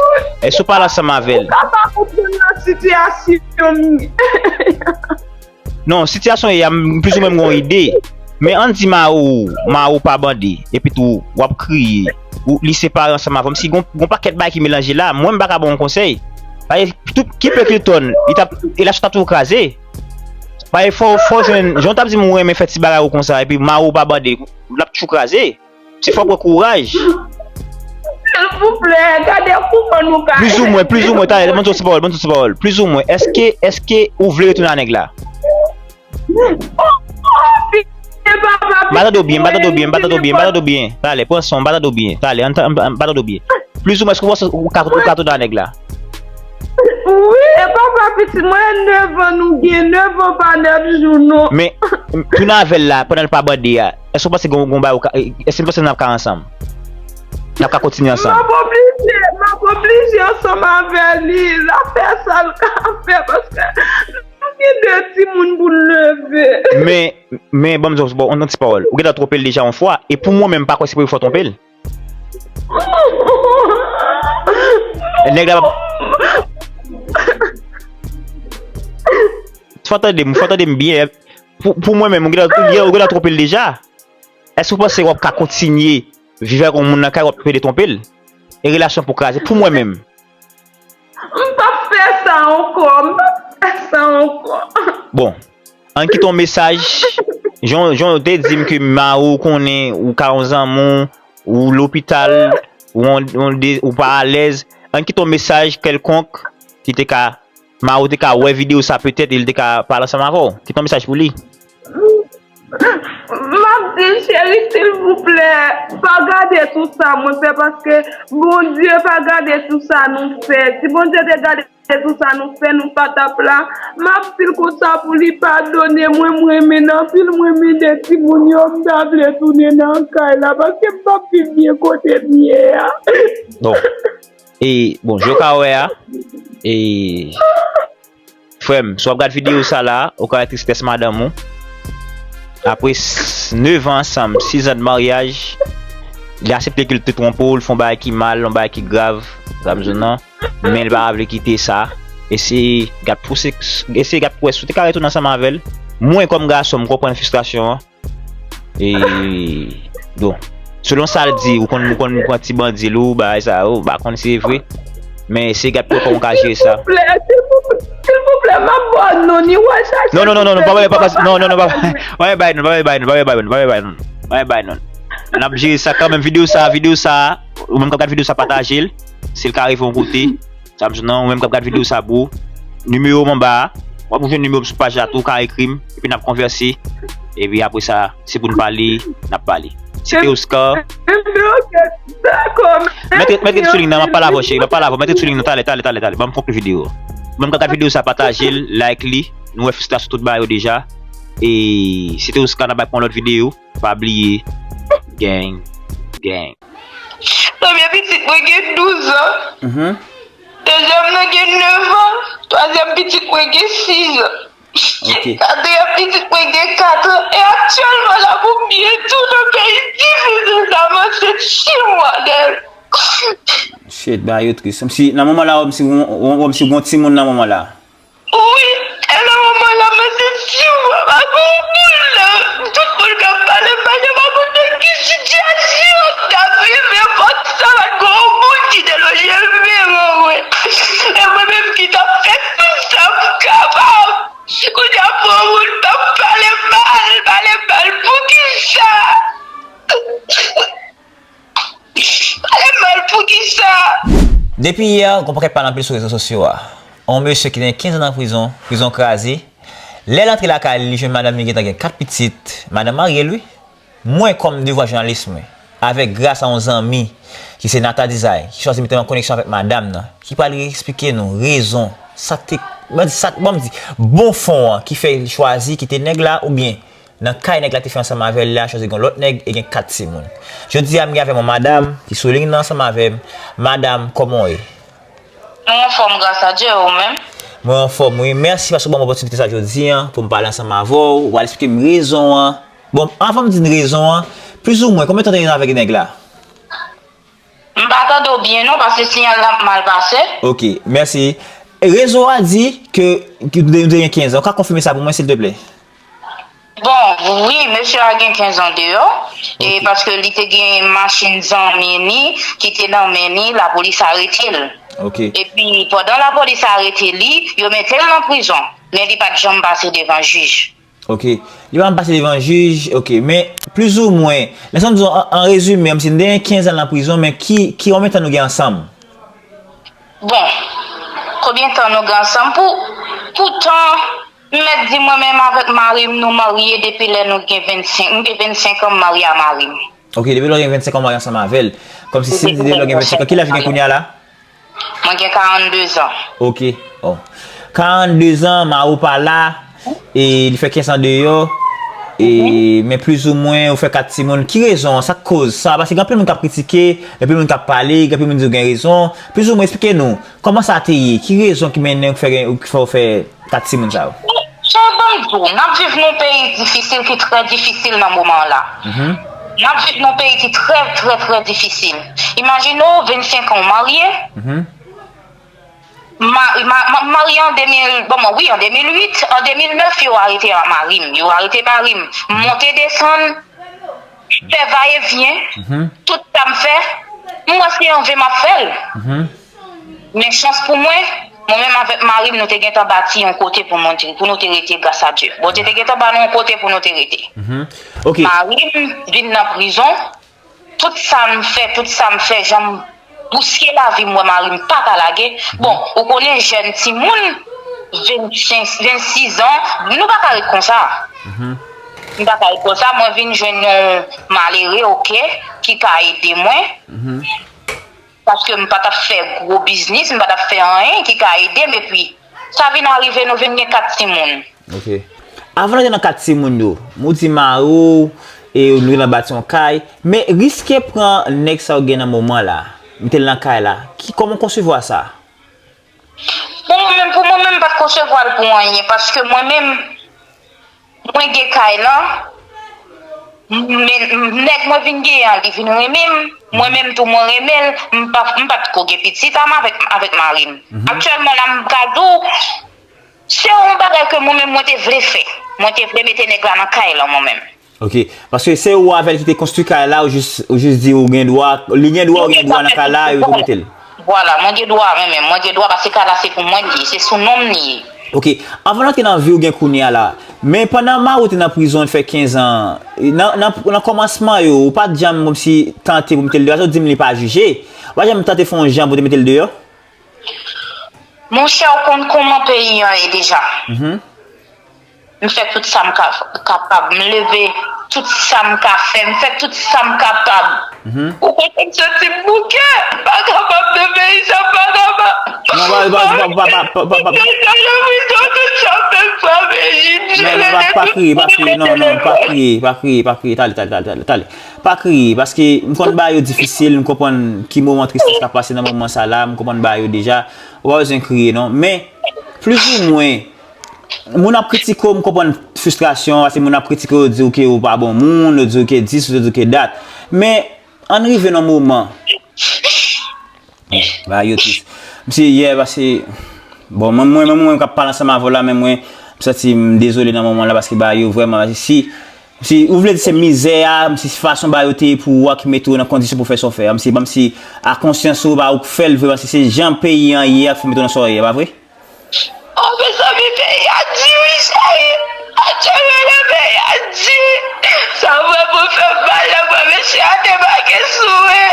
Èske w pale ansanm avè l? Ou ka pa konprann nan sitiyasyon m. Non, sitiyasyon ye a, m plizoumwen m gen yon ide. Men ann di mari w, mari w pa bande, epi tou w ap kriye, ou, li separe ansanm avè w, si gon, gon pakèt bagay ki melanje la, mwen m pa ka ba w yon konsèy. Paske tout, ki pe Clinton, li t ap, relasyon t ap toujou kraze. Paske fò, fò jwenn, jan w t ap di m ou renmen fè ti bagay ou konsa, epi mari w pa bande, l ap toujou kraze. Se fò pran kouraj. Silvouplè, gade kouman nou ka. Plizoumwen, plizoumwen, talè, ban m di w ti pawòl, ban m di w ti pawòl. Plizoumwen, èske, èske ou vle retounen a nèg la? M pa tande w byen, m pa tande w byen, m pa tande w byen, m pa tande w byen. Talè, pran san w, m pa tande w byen. Talè, ann, ann, ann, m pa tande w byen. Plizoumwen, èske ou panse ou ka, ou ka tounen a nèg la? Wi, e papa pitit mwen, e nèf an nou gen, nèf an pa nèf jou non. Men, tounen avè l la, pandan l pa bande a, èske w panse gen yon bagay ou ka, èske w panse n ap ka ansanm? N ap ka kontinye ansanm? M ap oblije, m ap oblije ansanm avè li, l ap fè sa l ka fè, paske nou gen de timoun pou n leve. Men, men, ban m di w, bon, yon ti pawòl. Ou gentan twonpe l deja yon fwa, e pou mwen menm, m pa kwè se premye fwa w twonpe l. Nèg la p ap. Fò w tande m, fò w tande m byen. Pou, pou mwen menm, ou gentan, ou gentan twonpe l deja. Èske w panse w ap ka kontinye viv avèk yon moun nan kay w ap pede twonpe l? E relasyon pou kraze, pou mwen menm. M p ap fè sa ankò, m p ap fè sa ankò. Bon, ann kite yon mesaj. Jan, jan w te di m ke mari w konnen ou ka yon zanmi w, ou lopital, ou, ou, ou pa alèz. Ann kite yon mesaj kèlkonk ki te ka, mari w te ka wè videyo sa petèt e l te ka pale ansanm avè w. Kite yon mesaj pou li. M ap di l, cheri, silvouplè, pa gade tout sa mwen fè, paske Bondye pa gade tout sa nou fè. Si Bondye te gade tout sa nou fè, nou pa t ap la. M ap di l konsa pou li padone mwen, m renmen l anpil, m renmen de timoun yo, m ta vle tounen nan kay la, paske m p ap viv byen kote m ye a. Bon. E, bon, jan w ka wè a, e, frè m, si w ap gad videyo sa la, ou ka wè tristès madanm ou. Apre s- nèf an ansanm, sis an de maryaj, li aksepte ke l te twonpe w, l fè yon bagay ki mal, yon bagay ki grav, sa m di w nan, men l pa vle kite sa. Eseye gad pou se, eseye gad pou wè si w te ka retounen ansanm avè l. Mwen, kòm gason, m konprann fristrasyon an. E, bon, selon sa l di, ou konn, ou konn pran ti bandi lou, bagay sa yo, m pa konn si se vre. Men eseye gad pou wè kòman w ka jere sa. Silvouplè, silvouplè, silvouplè, m ap ba w non, ni w al chache. Non, non, non, non, non, pa, pa, pa, non, non, non, pa, pa bay non, pa bay non, pa bay bay non, pa bay bay non, pa bay bay non. N ap jere sa kanmenm, videyo sa, videyo sa, ou menm k ap gad videyo sa, pataje l, si l ka rive yon kote. Sa m di w nan, ou menm k ap gad videyo sa, bro, nimewo m anba a, w ap jwenn nimewo m sou paj la tou, ou ka ekri m, epi n ap konvèse, epi apre sa, se pou n pale, n ap pale. Se te Oscar. Enben, oke, dakò, mèt ret, mèt ret sou liy nan, m ap pale avè w, cheri, m ap pale avè w, mèt ret sou liy nan, talè, talè, talè, talè, ban m konkli videyo. Ou menm k ap gad videyo sa, pataje l, like li, nou wè fristrasyon tout bagay yo deja, e se te Oscar, n ap bay pou yon lòt videyo, pa bliye, gang, gang. Premye pitit mwen gen douz an. Mhm. Dezyèm nan gen nèf an. Twazyèm pitit mwen gen sis an. Ok. Katriyèm pitit mwen gen kat an. E aktyèlman la, pou m byen di w, nan peyi difisil sa, m ansent sis mwa de l. Shit, bagay yo tris. Kòmsi, nan moman la, wè m si gon, wè m si gon timoun nan moman la. Wi, e nan moman la, m ansent sis mwa, pa gon moun nan. Tout moun k ap pale m, pa janm rakonte ki sitiyasyon k t ap rive, pòt sa, pa t gon moun ki te lonje men an mwen. E mwen menm ki t ap fè tout sa m kapab. Kounye a pou yon moun t ap pale m mal, pale m mal, poukisa? Pale m mal, poukisa? Depi yè, gon pakèt pale anpil sou rezo sosyo a. On mesye ki gen kenz an nan prizon, prizon kraze. Lè l antre lakay li, li jwenn madanm li gentan gen kat pitit. Madanm marye l, wi. Mwen, kòm devwa jounalis mwen, avèk gras a yon zanmi ki se Nata Design, ki chwazi mete m an koneksyon avèk madanm nan, ki pral eksplike nou rezon, sa k te, ban m di, sa, ban m di, bon fon an, ki fè l chwazi kite nèg la, oubyen nan kay nèg la te fè ansanm avè l la, chwazi gen yon lòt nèg e gen kat timoun. Jodi a, m gen avè m yon madanm ki sou liy nan ansanm avè m. Madanm, kòman w ye? Mwen anfòm, gras a Dye, e ou menm? Mwen anfòm, wi. Mèsi paske w ban m opòtinite sa jodi a pou m pale ansanm avè w. W al eksplike m rezon an. Bon, anvan m di n rezon an, plizoumwen, konbyen tan w te gen avèk nèg la? M pa tande w byen non, paske siyal la ap mal pase. Ok, mèsi. Rezo a di ke, ke w te gen kenz an. Ou ka konfime sa pou mwen, silteplè? Bon, wi, mesye a gen kenz an deyò, e paske li te gen machin zanmi li ki te nan men li, lapolis arete l. Ok. Epi, pandan lapolis arete li, yo mete l nan prizon, men li pa t janm pase devan jij. Ok. Li pa janm pase devan jij, ok. Men, plizoumwen, lè sa m di w, an, an rezime, menm si n te gen kenz an nan prizon, men ki, ki, konbyen tan nou gen ansanm? Bon, konbyen tan nou gen ansanm? Pou, pou tan, m mèt di mwen menm avèk mari m, nou marye depi lè nou gen vennsenk, m gen vennsenk an, m marye a mari m. Ok, depi lè w gen vennsenk an, w marye ansanm avè l. Kòmsi si m di depi lè w gen vennsenk an, ki laj ou gen kounye a la? Mwen gen karannde zan. Ok. Oh. Karannde zan, mari w pa la, e li fè kenz an deyò, e, men plizoumwen, ou fè kat timoun. Ki rezon an? Sa k koz sa? Paske gen anpil moun k ap kritike, gen anpil moun k ap pale, gen anpil moun di w gen rezon. Plizoumwen, eksplike nou, kòman sa te ye? Ki rezon ki mennen w k fè gen, ki fè w fè kat timoun sa yo? Jan ban m di w, n ap viv nan yon peyi difisil ki trè difisil nan moman an la. Mhm. N ap viv nan yon peyi ki trè, trè, trè difisil. Imajine w, vennsenk an w marye. Mhm. Ma, ma, ma, marye an de mil, bon, mwen, wi, an de mil uit, an de mil nèf, yo arete mari m, yo arete mari m. M monte desann, fè va e vyen, mhm, tout sa m fè, m wè se anve m ap fè l. Mhm. Men chans pou mwen, mwen menm avèk mari m, nou te gentan bati yon kote pou nou te, pou nou te rete, gras a Dye. Bondye te gentan ba nou yon kote pou nou te rete. Mhm. Ok. Mari m vin nan prizon, tout sa m fè, tout sa m fè, jan m bouske lavi m, wè mari m pa ka lage. Mhm. Bon, ou konnen jèn timoun, vennsenk, vennsis an, nou pa ka ret konsa. Mhm. M pa ka ret konsa, mwen vin jwenn yon malere, ok, ki ka ede mwen. Mhm. Paske m pa t ap fè gwo biznis, m pa t ap fè anyen ki ka ede m, epi sa vin arive, nou vin gen kat timoun. Ok. Avan n antre nan kat timoun yo, ou di mari w, e nou nan bati yon kay, men riske pran nèg sa w gen nan moman la, mete l nan kay la, ki, kòman w konsevwa sa? Bon, mwen menm, pou mwen menm, m pa t konsevwa l pou anyen, paske mwen menm, mwen gen kay lan, men nèg mwen vin genyen an, li vin renmen m. Mwen menm tou, mwen renmen l, m pa, m pa t ko gen pitit a m avèk, avèk mari m. Aktyèlman la, m ka di w, se yon bagay ke mwen menm, mwen te vle fè. Mwen te vle mete nèg la nan kay la, mwen menm. Ok. Paske se ou avè l ki te konstwi kay la, ou jis, ou jis di ou gen dwa, li gen dwa, ou gen dwa nan kay la, e ou te mete l. Vwala, mwen gen dwa, mwen menm, mwen gen dwa, paske kay la se pou mwen li ye, se sou non m li ye. Ok. Anvan n antre nan vi w gen kounye a la, men pandan mari w te nan prizon, l fè kenz an, nan, nan, nan kòmansman yo, ou pa t janm kòmsi tante pou mete l deyò, sa w di m li pa jije, ou pa janm tante fè yon jan pou te mete l deyò? Monchè, ou konn kòman peyi an ye deja. M fè tout sa m ka, kapab. M leve tout sa m ka fè. M fè tout sa m kapab. Ou konprann, m santi m bouke. M pa kapab nan peyi sa, m pa kapab. Non, pa, pa, pa, pa, pa, pa, pa, pa. Tout sa yo prizon, tout sa m fè, m pa peyi. Non, non, pa, pa kriye, pa kriye, non, non, pa kriye, pa kriye, pa kriye, tale, tale, tale, tale, tale. Pa kriye, paske m konn bagay yo difisil, m konprann ki moman tristès k ap pase nan moman sa la, m konprann bagay yo deja. Ou pa bezwen kriye, non. Men, plizoumwen, moun ap kritike w, m konprann fristrasyon, paske moun ap kritike w, yo di w ke ou pa bon moun, yo di w ke dis, yo di w ke dat. Men, ann rive nan moman. Bon, bagay yo tris. M se yè, paske, bon, mwen, mwen, mwen, mwen k ap pale ansanm avè w la, men mwen, m santi m dezole nan moman la, paske bagay yo vrèman, paske si, si ou vle di se mizè a, si fason bagay yo te ye pou ou a ki mete w nan kondisyon pou w fè sa w fè a, m se, m se a konsyans ou, pa ou k fè l vre, paske se jan peyi an ye a k fè mete w nan sa w ye a, pa vre? Oh, mezanmi, peyi a di wi, cheri. Adye, mezanmi, peyi a di. Sa vrèman fè m mal, lè m wè mesye a debake sou mwen.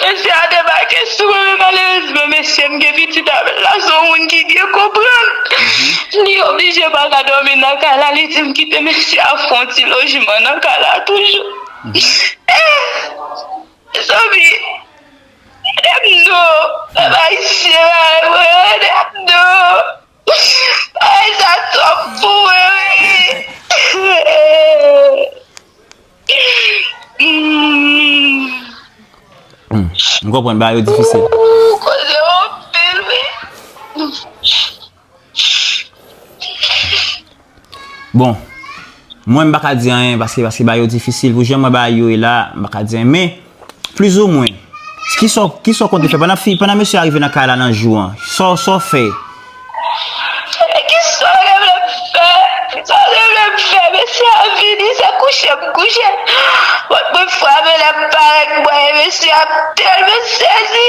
Mesye a debake sou mwen, men malerezman, mesye m gen pitit avè l la, se yon moun ki byen konprann. Li oblije pa ka dòmi nan kay la, li di m kite mesye a fè yon ti lojman nan kay la toujou. Mezanmi, ede m non, pèp ayisyen la, ede m non. Bagay sa twòp pou mwen, wi. Hmm. Hmm, m konprann bagay yo difisil. Ou koze anpil, wi. Bon, mwen m pa ka di anyen paske, paske bagay yo difisil. Pou jan m wè bagay yo ye la, m pa ka di anyen. Men, plizoumwen, kisa w, kisa w konte fè pandan fi, pandan mesye a rive nan kay la nan jou an? Sa w, sa w fè? Kisa w te vle m fè? Kisa w te vle m fè? Mesye a vini, se kouche m kouche. Pòt mwen frape, lè m parèt, m wè mesye a tèlman sezi.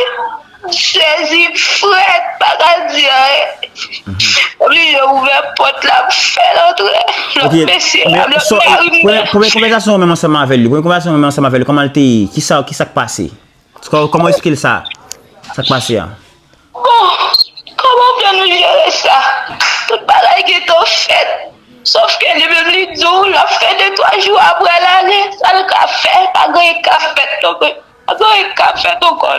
M sezi, m frèt, pa ka di anyen. M oblije ouvè pòt la, m fè l antre. Lòt mesye a, lòt mari m nan. Premye konvèsasyon ou menm ansanm avè l, premye konvèsasyon ou menm ansanm avè l, kòman l te ye? Kisa, kisa k pase? Kò-, kòman w eksplike l sa? Sa k pase a? Bon, kòman w vle nou jere sa? Tout bagay gentan fèt. Sòf ke li menm li di w l ap fè de twa jou apre l ale. Sa l ka fè? Pa gen anyen k ka fèt non, men. Avan e k ap fèt ankò.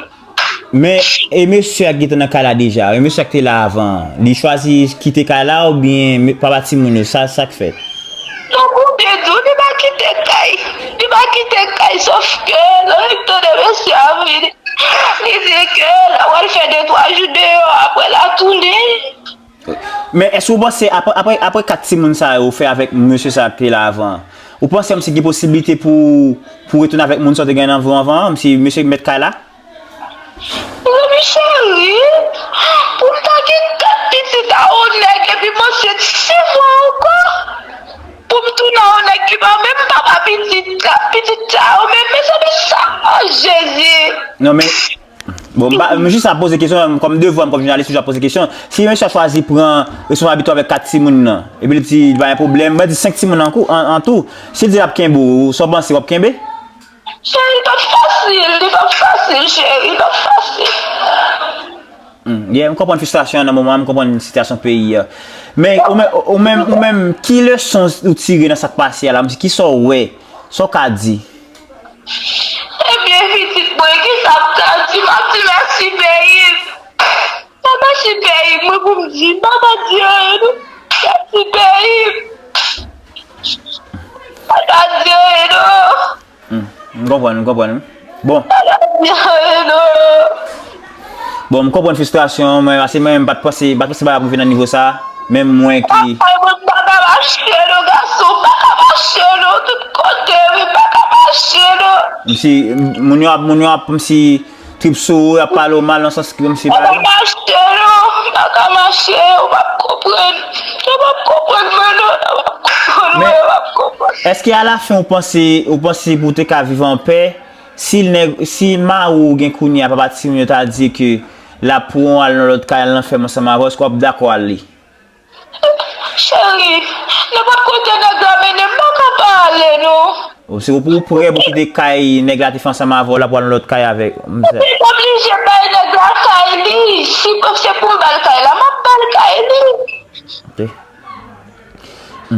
Men, e mesye a k gentan nan kay la deja, e mesye a k te la avan an, li chwazi kite kay la oubyen me-, papa timoun yo, sa, sa k fèt? Non, pou byen di w, li pa kite kay. Li pa kite kay, sòf ke lè li tande mesye a vini, li di ke l ap al fè de twa jou deyò, apre l a tounen. Men èske w panse apre, apre, apre kat timoun sa yo ou fè avèk mesye sa k te la avan an, ou panse kòmsi gen posiblite pou, pou w retounen avèk moun sa w te gen nan vi w anvan an, kòmsi mesye mèt kay la? Mezanmi cheri, pou m ta gen kat pitit a yon nèg epi m ansent sis mwa ankò, pou m tounen a yon nèg ki pa menm papa pitit la, pitit sa yo menm, mezanmi sa, oh Jezi! Non, men Bon, m pa, m jis ap poze kesyon, kòm devwa m kòm jounalis, toujou ap poze kesyon. Si mesye a chwazi pran responsablite avèk kat timoun nan, epi li di li pa gen pwoblèm, mwen di senk timoun an kou, an, an tou, si l di l ap kenbe w, sa w panse, w ap kenbe? Cheri, li p ap fasil, li p ap fasil, cheri, li p ap fasil. Hmm, yeah, m konprann fristrasyon an nan moman an, m konprann sitiyasyon peyi a. Men, ou menm, ou menm, ou menm, ki leson ou tire nan sa k pase a la? M di, kisa w wè? Sa w ka di? Ebyen, pitit mwen, kisa m ka di? M ap di mèsi peyi m. Se mèsi peyi m, wi, pou m di. M pa ka di anyen, non. Mèsi peyi m. M pa ka di anyen, non. Hmm, m konprann, m konprann, wi. Bon. M pa ka di anyen, non. Bon, m konprann fristrasyon w, men, paske mwen menm m pa t panse, m pa t panse bagay ap rive nan nivo sa a. Menm mwen ki Ay, mwen pa ka mache non, gason, m pa ka mache non, tout kote, wi, m pa ka mache. Mesye, non. Msi, moun yo ap, moun yo ap, msi, trip sou ou, y ap pale w mal nan sans ke msi pa ka mache, non. M pa ka mache, ou p ap konprann. Ou p ap konprann mwen, non. Ou p ap konprann mwen, ou p ap konprann. Èske alafen ou panse, ou panse pou w te ka viv anpè, si nèg, si mari w gen kounye a, papa timoun yo ta di ke l ap pran w al nan lòt kay, al nan fèm ansanm avè w, èske w ap dakò ale? Cheri, nenpòt kote nèg la mennen m, m pa ka pa ale, non. Ou se ou prè pou kite kay nèg la te fè ansanm avè w la pou al nan lòt kay avèk misye. Epi m oblije bay nèg la kay li. Si se pou m ba l kay la, m ap ba l kay li. Ok.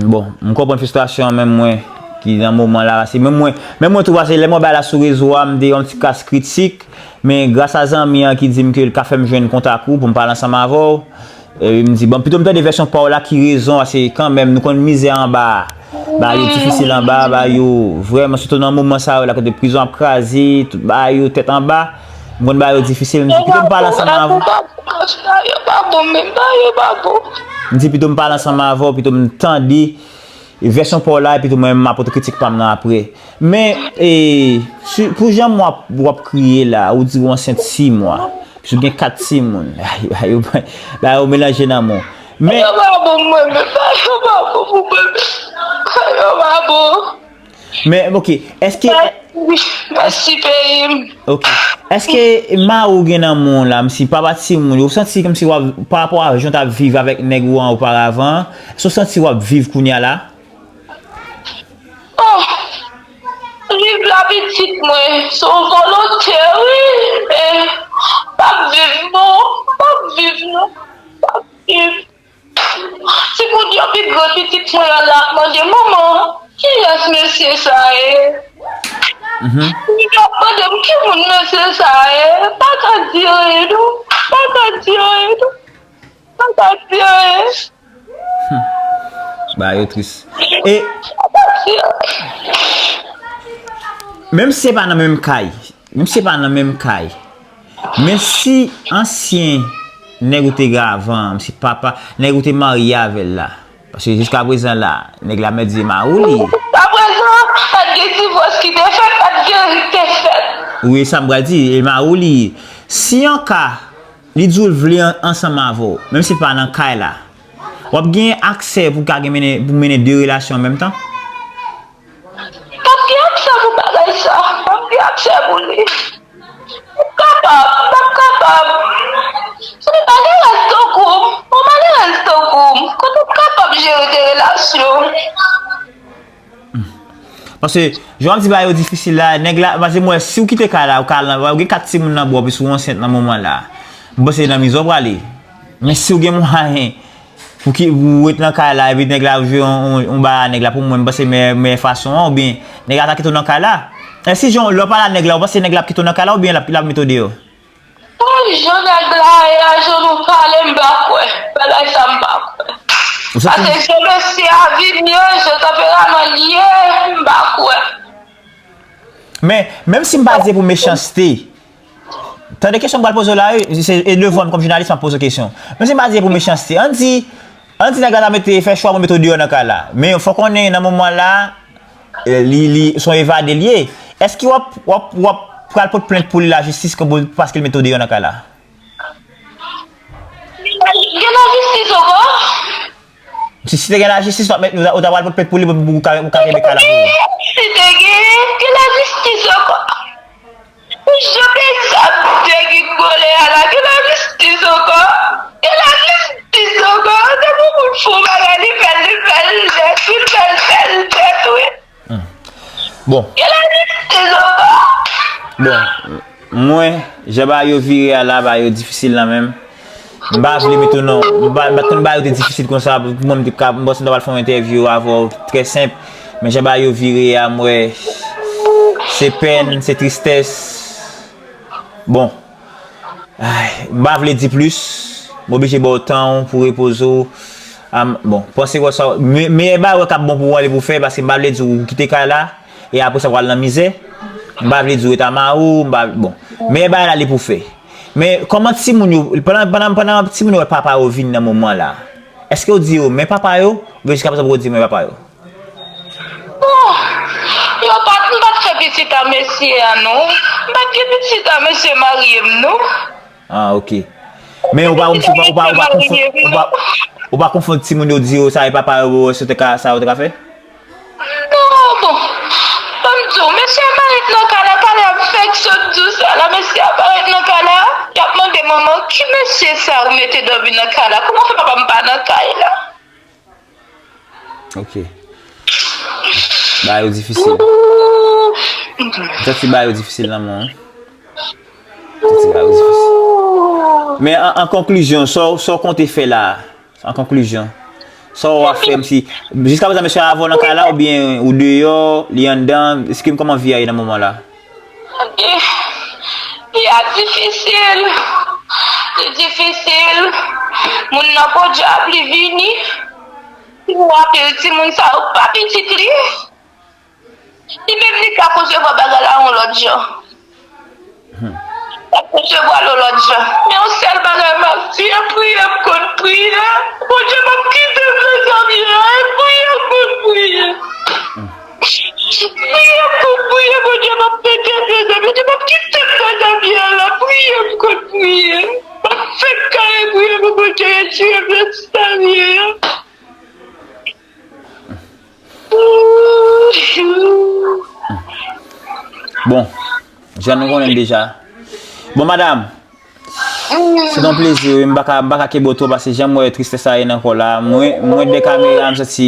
Bon, m konprann fristrasyon an, menm mwen ki nan moman la, se menm mwen, menm mwen tou, paske lè mwen bay la sou rezo a, m te yon ti kas kritik, men gras a zanmi an ki di m ke l ka fè m jwenn kontak ou pou m pale ansanm avè w, e m di, bon, pito m tande vèsyon pa w la ki rezon, paske kanmenm nou konn mizè anba a, bagay yo difisil anba a, bagay yo vrèman, sitou nan moman sa yo la kote prizon ap kraze, tout bagay yo tèt anba, m konn bagay yo difisil, m di, pito m pale ansanm avè w. Yo pa bon, yo pa bon, men bagay yo pa bon. M di, pito m pale ansanm avè w, pito m tande vèsyon pa w la, epi tou mwen menm m ap pote kritik pa m nan apre. Men, e, si, pou jan w ap, w ap kriye la, ou di w ansent sis mwa. Epi w gen kat timoun. Ay, ay, yo, ba yo melanje nan men w. Men, yo pa bon pou mwen menm, ba yo pa bon pou mwen menm. Ba yo pa bon. Men, ok, èske... Mèsi, mèsi, peyi m. Ok. Èske mari w gen nan men w la, msi papa timoun yo, ou santi kòmsi w ap, pa rapò a jan w t ap viv avèk nèg ou an oparavan, èske w santi w ap viv kounye a la? Oh, viv la pitit mwen, se yon volonte, wi, men m p ap viv, non, m p ap viv, non, m p ap viv. Timoun yo pi gran pitit mwen an la ap mande, manman, kiyès mesye sa ye? Mhm. Yo ap mande m, ki moun mesye sa ye? Pa ka di anyen, non, pa ka di anyen, non, pa ka di anyen. Hmm. Bagay yo tris. E menm si se pa nan menm kay, menm si se pa nan menm kay, men si ansyen nèg ou te gen avan, si papa, nèg ou te marye avè l la, paske jiska prezan la, nèg la mèt di e mari w li ye. Jiska prezan, pa t gen divòs ki te fèt, pa t gen ri k te fèt. Wi, sa m pral di, e mari w li ye. Si an ka, li di w l vle an-, ansanm avè w, menm si l pa nan kay la, w ap gen aksè pou w ka gen mennen, pou mennen de relasyon an menm tan? M p ap gen aksè pou bagay sa. M p ap gen aksè pou li. M p ap kapab, m p ap kapab. Se yon malerèz tankou m, yon malerèz tankou m. Kote m kapab jere de relasyon? Paske, jan w ap di bagay yo difisil la, nèg la, paske m wè, si w kite kay la, ou ka al nan, ou gen kat timoun nan bra w, epi si w ansent nan moman la, m panse nan mizè w prale. Men si w gen mwayen pou ki, pou w ret nan kay la, epi nèg la ap jwe yon, yon, yon bagay a nèg la, pou mwen, m panse meyè, meyè fason an, oubyen nèg la ta kite w nan kay la. E si jan w, lè w pale a nèg la, ou panse nèg la ap kite w nan kay la, oubyen l ap, l ap mete w deyò? Bon, jan nèg la ye a, jan nou pale, m pa kwè. Bagay sa, m pa kwè. Paske jan mesye a vin ye, jan tanperaman l ye, m pa kwè. Men, menm si m pa di e pou mechanste, tande kesyon m pral poze w la, wi, se, e devan m kòm jounalis, m ap poze w kesyon. Menm si m pa di e pou mechanste, ann di, ann di nèg la ta mete, fè chwa pou mete w deyò nan kay la. Men fò konnen nan moman la, e, li, li, se yon evade l ye. Èske w ap, w ap, w ap pral pote plent pou li lajistis, kòm, paske l mete w deyò nan kay la? Gen lajistis ankò? Si, si te gen lajistis, w ap met, ou ta, ou ta pral pote plent pou li, pou, pou, pou ka, pou ka kenbe kay la pou ou. Si te gen, gen lajistis ankò. Pou jan peyi sa ap degringole a la, gen lajistis ankò. Gen lajistis ankò. Se pou moun fè yon bagay, li fè l, li fè l nèt, wi, li fè l, fè l nèt, wi. Hmm. Bon. Gen lajistis ankò. Bon, mwen, jan bagay yo vire a la, bagay yo difisil nan menm. M pa vle mete w nan, m pa, m pa t konn bagay yo te difisil konsa, pou mwen, m te ka, m panse m ta pral fè yon entèvyou avè w, trè senp. Men jan bagay yo vire a, m wè, se pèn, se tristès. Bon. Ay, m pa vle di plis. M oblije ba w tan w pou repoze w. Am, bon, panse wè sa, me-, meyè bagay wè k ap bon pou w an li pou fè, paske m pa vle di w kite kay la, e apre sa w al nan mizè. M pa vle di w ret a mari w, m pa, bon. Meyè bagay la li pou fè. Men kòman timoun yo, pandan, pandan, pandan timoun yo wè papa yo vin nan moman la, èske w di yo, men papa yo? Oubyen jiska prezan poko di men papa yo? Bon, yo pa t, m pa t fè pitit a mesye a, non. M pa t gen pitit a mesye marye m, non. Ah, ok. Men ou pa, ou pa, ou pa, ou pa konfonn, ou pa, ou pa konfonn timoun yo di yo sa e papa yo, se te ka, sa yo te ka fè? Non, bon. Ban m di w, mesye a parèt nan kay la, talè ap fèk sot di w sa la, mesye a parèt nan kay la, y ap mande manman, ki mesye sa ou mete dòmi nan kay la? Kòman fè papa m pa nan kay la? Ok. Bagay yo difisil. M santi bagay yo difisil nan men w. M santi bagay yo difisil. Men an, an konklizyon, sa w, sa w konte fè la a? An konklizyon, sa w ap fè, si, jiskaprezan mesye a avè w nan kay la, oubyen ou deyò, li anndan, eksplike m kòman vi a ye nan moman la. Ok. Vi a difisil. Li difisil. Moun nan podyab, li vini. Li rapèl timoun sa yo pa pitit li. Li menm li ka konsevwa bagay la yon lòt jan. Li ka konsevwa l yon lòt jan. Men yon sèl bagay m ap di, priye m konn priye. Bondye p ap kite m nan zafè a, priye m konn priye. Priye m konn priye, Bondye p ap kite m nan zafè a, Bondye p ap kite m nan zafè a la, priye m konn priye. M ap fèk kare priye pou Bondye retire m nan zafè a. Bon, jan nou konnen l deja. Bon, madanm, se t on plezi, wi. M pa ka, m pa ka kenbe w twòp, paske jan m wè tristès la ye nan kò w la. Mwen, mwen dèyè kamera, m santi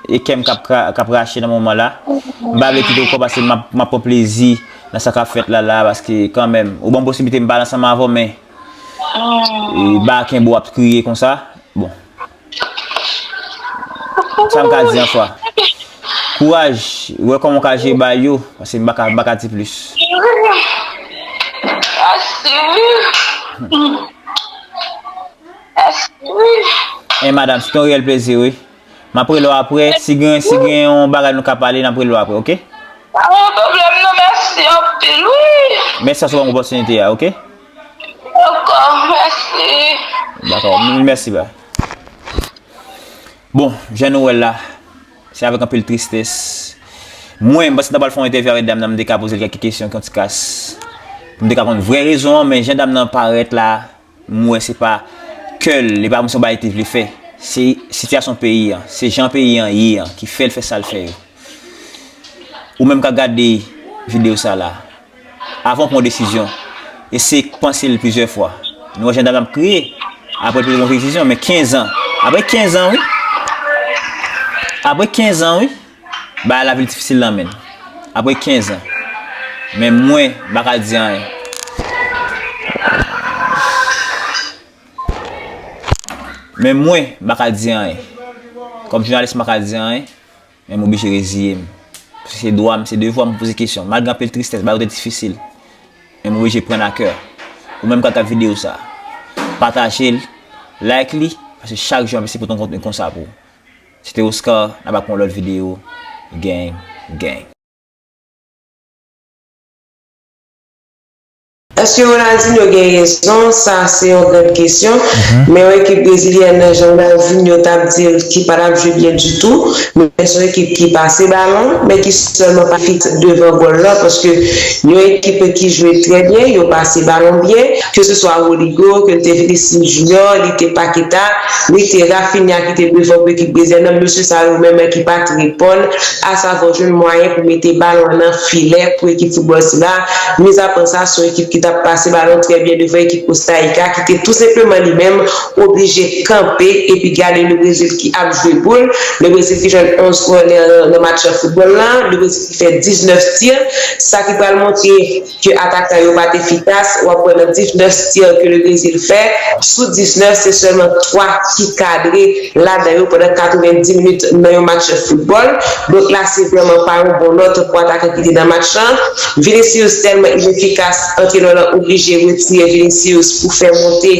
e kè m k ap kra-, k ap rache nan moman la. M pa vle kite w ankò, paske m ap, m ap pran plezi nan sa k ap fèt la, la, paske kanmenm, ou ban m posiblite m pale ansanm avè w, men, e, m pa ka kenbe w ap kriye konsa. Bon. Sa m ka di an swa. Kouraj, wè kòman w ka jere bagay yo, paske m pa ka, m pa ka di plis. Mèsi. Mèsi. En, madanm, se t on reyèl plezi, wi. M ap rele w apre. Si gen, si gen yon bagay nou ka pale, n ap rele w apre, ok? Pa gen pwoblèm, non, mèsi anpil, wi. Mèsi paske w ban m opòtinite a, ok? Dakò, mèsi. Dakò, m-, mèsi, bye. Bon, jan nou wè l la, se avèk anpil tristès. Mwen, m panse m ta pral fè yon entèvyou avèk dam nan, m te ka poze l kèk kesyon, kèk ti kas. Pou m te ka konn vrè rezon an, men jan dam nan parèt la, m wè se pa kè l, li pa kòmsi yon bagay li te vle fè. Se sitiyasyon peyi an, se jan peyi an ye an ki fè l fè sa l fè yo. Ou menm k ap gade videyo sa la, avan w pran yon desizyon, eseye panse l plizyè fwa. Nou wè jan dam nan ap kriye, apre l pran yon desizyon, men kenz an, apre kenz an, wi, apre kenz an, wi, bagay la vin difisil nan men l. Apre kenz an. Men mwen, m pa ka di anyen. Men mwen, m pa ka di anyen. Kòm jounalis, m pa ka di anyen. Men m oblije reziye m. Paske se dwa m, se devwa m pou poze kesyon. Malgre anpil tristès, bagay yo te difisil. Men m oblije pran a kè. Ou menm k ap gad videyo sa, pataje l, like li, paske chak jou m ap eseye pote yon kontni konsa pou ou. Se te Oscar, n ap ap yon lòt videyo. Gang, gang. Èske Ronaldinho gen rezon? Sa se yon gran kesyon. Men yon ekip brezilyèn nan jan Ronaldinho t ap di l ki pa t ap jwe byen ditou, men se yon ekip ki pase balon, men ki sèlman pa fix devan gòl la, paske yon ekip ki jwe trè byen, yo pase balon byen, keseswa Rodrygo, ke l te Vinicius Junior, li te Paqueta, li te Raphinha ki te devan pou ekip brezilyèn nan, mesye sa yo menm ki pa t reponn, asavwa jwenn mwayen pou mete balon nan filè pou ekip foutbòl sila. Mizapa sa, se yon ekip ki t ap pase balon trè byen devan ekip Kosta Rika, ki te tou senpleman li menm oblije kanpe epi gade Lebrezil ki ap jwe boul. Lebrezil ki jwenn onz kònè nan match foutbòl la. Lebrezil ki fè diznèf ti. Sa ki pral montre ke atak sa yo pa t efikas. W ap wè nan diznèf ti ke Lebrezil fè, sou diznèf, se sèlman twa ki kadre ladan yo pandan katrevenndis minit nan yon match foutbòl. Donk la, se vrèman pa yon bon nòt pou atakan ki te nan match lan. Vinicius tèlman inefikas, antrenè lan oblije retire Vinicius pou fè monte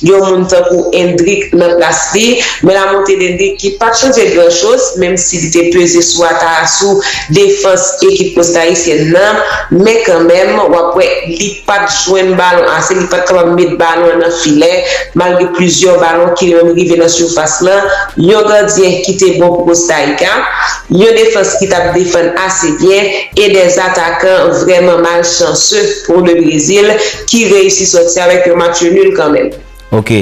yon moun tankou Endrick nan plas li. Men la monte d Endrick ki pa t chanje gran choz, menm si li te peze sou ata, sou defans ekip kostarikyèn nan. Men kanmenm, w ap wè li pa t jwenn balon ase, li pa t kapab met balon an nan filè, malgre plizyè balon ki menm rive nan sifas lan, yon gadyen ki te bon pou Kostarica, yon defans ki t ap defann ase byen, e dè atakan vrèman malchanse pou le Brezil, ki reyisi sòti avèk yon match nul kanmenm. Ok.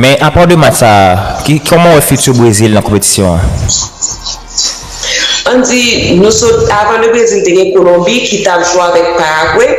Men apa de match sa, ki, kòman w wè fitu Brezil nan konpetisyon an? Ann di, nou sot avan le Brezil te gen Kolonbi ki t ap jwe avèk Paragwe.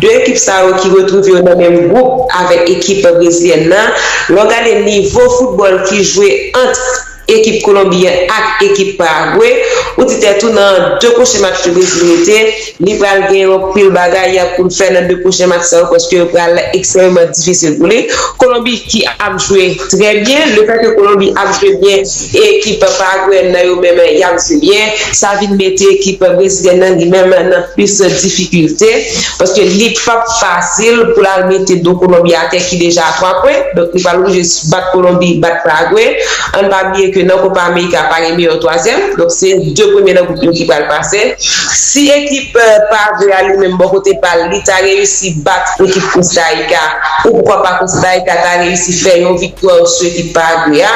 De ekip sa yo ki retwouve yo nan menm gwoup avèk ekip brezilyèn nan. Lè w gade nivo foutbòl ki jwe ant ekip Kolonbi an ak ekip Paragwe, ou di tèt ou nan de pwochen match le Brezil rete, li pral gen yon pil bagay pou l fè nan de pwochen match sa yo, paske yo pral ekstrèmeman difisil pou li. Kolonbi ki ap jwe trè byen, lefètke Kolonbi ap jwe byen, e ekip Paragweyèn nan yo menm y ap jwe byen, sa vin mete ekip brezilyèn nan li menm nan plis difikilte, paske li p ap fasil pou l al mete do Kolonbi atè ki deja a twa pwen, donk li pral oblije bat Kolonbi, bat Paragwe. Ann pa bliye ke nan Kopa Amerika pa gen meyè twazyèm, donk se de premye nan gwoup yo ki pral pase. Si ekip Paragwe a li menm bò kote pa l, li ta reyisi bat ekip Kostarica, ou poukwa pa Kostarica ta reyisi fè yon viktwa sou ekip Paragwe a,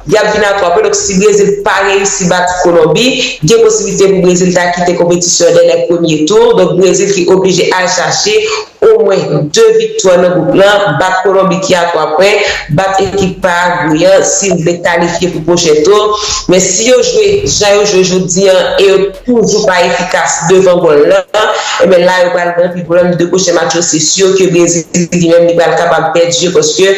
y ap vin a twa pwen. Donk si Brezil pa reyisi bat Kolonbi, gen posiblite pou Brezil ta kite konpetisyon dèyè premye tou. Donk Brezil ki oblije al chache omwen de viktwa nan gwoup lan, bat Kolonbi ki a twa pwen, bat ekip Paragwe an si l vle kalifye pou pwochen tou. Men si yo jwe jan yo jwe jodi an e yo toujou pa efikas devan gòl lan, ebyen la yo pral gen anpil pwoblèm. De pwochen match yo, se si ke Brezil li menm li pral kapab pèdi yo, paske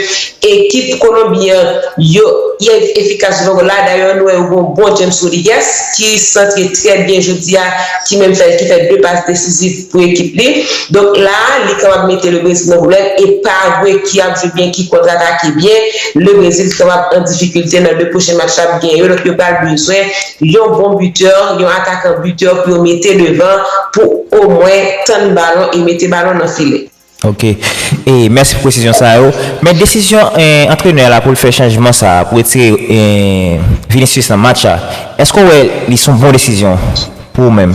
ekip Kolonbi an yo efikas devan gòl la. Dayè nou wè yo gen yon bon James Rodriguez ki santre trè byen jodi a, ki menm fè ki fè de pas desiziv pou ekip li. Donk la, li kapab mete le Brezil nan pwoblèm, e Paragwe ki ap jwe byen, ki kontratake byen, le Brezil kapab an difikilte nan de pwochen match l ap gen yo. Donk yo pral bezwen yon bon bitè, yon atakan bitè pou yo mete devan, pou omwen tann balon e mete balon nan filè. Ok. E mèsi pou presizyon sa yo. Men desizyon eh, antrenè la pou l fè chanjman sa, pou retire eh, Vinicius nan match la, èske w wè li se yon bon desizyon pou ou menm?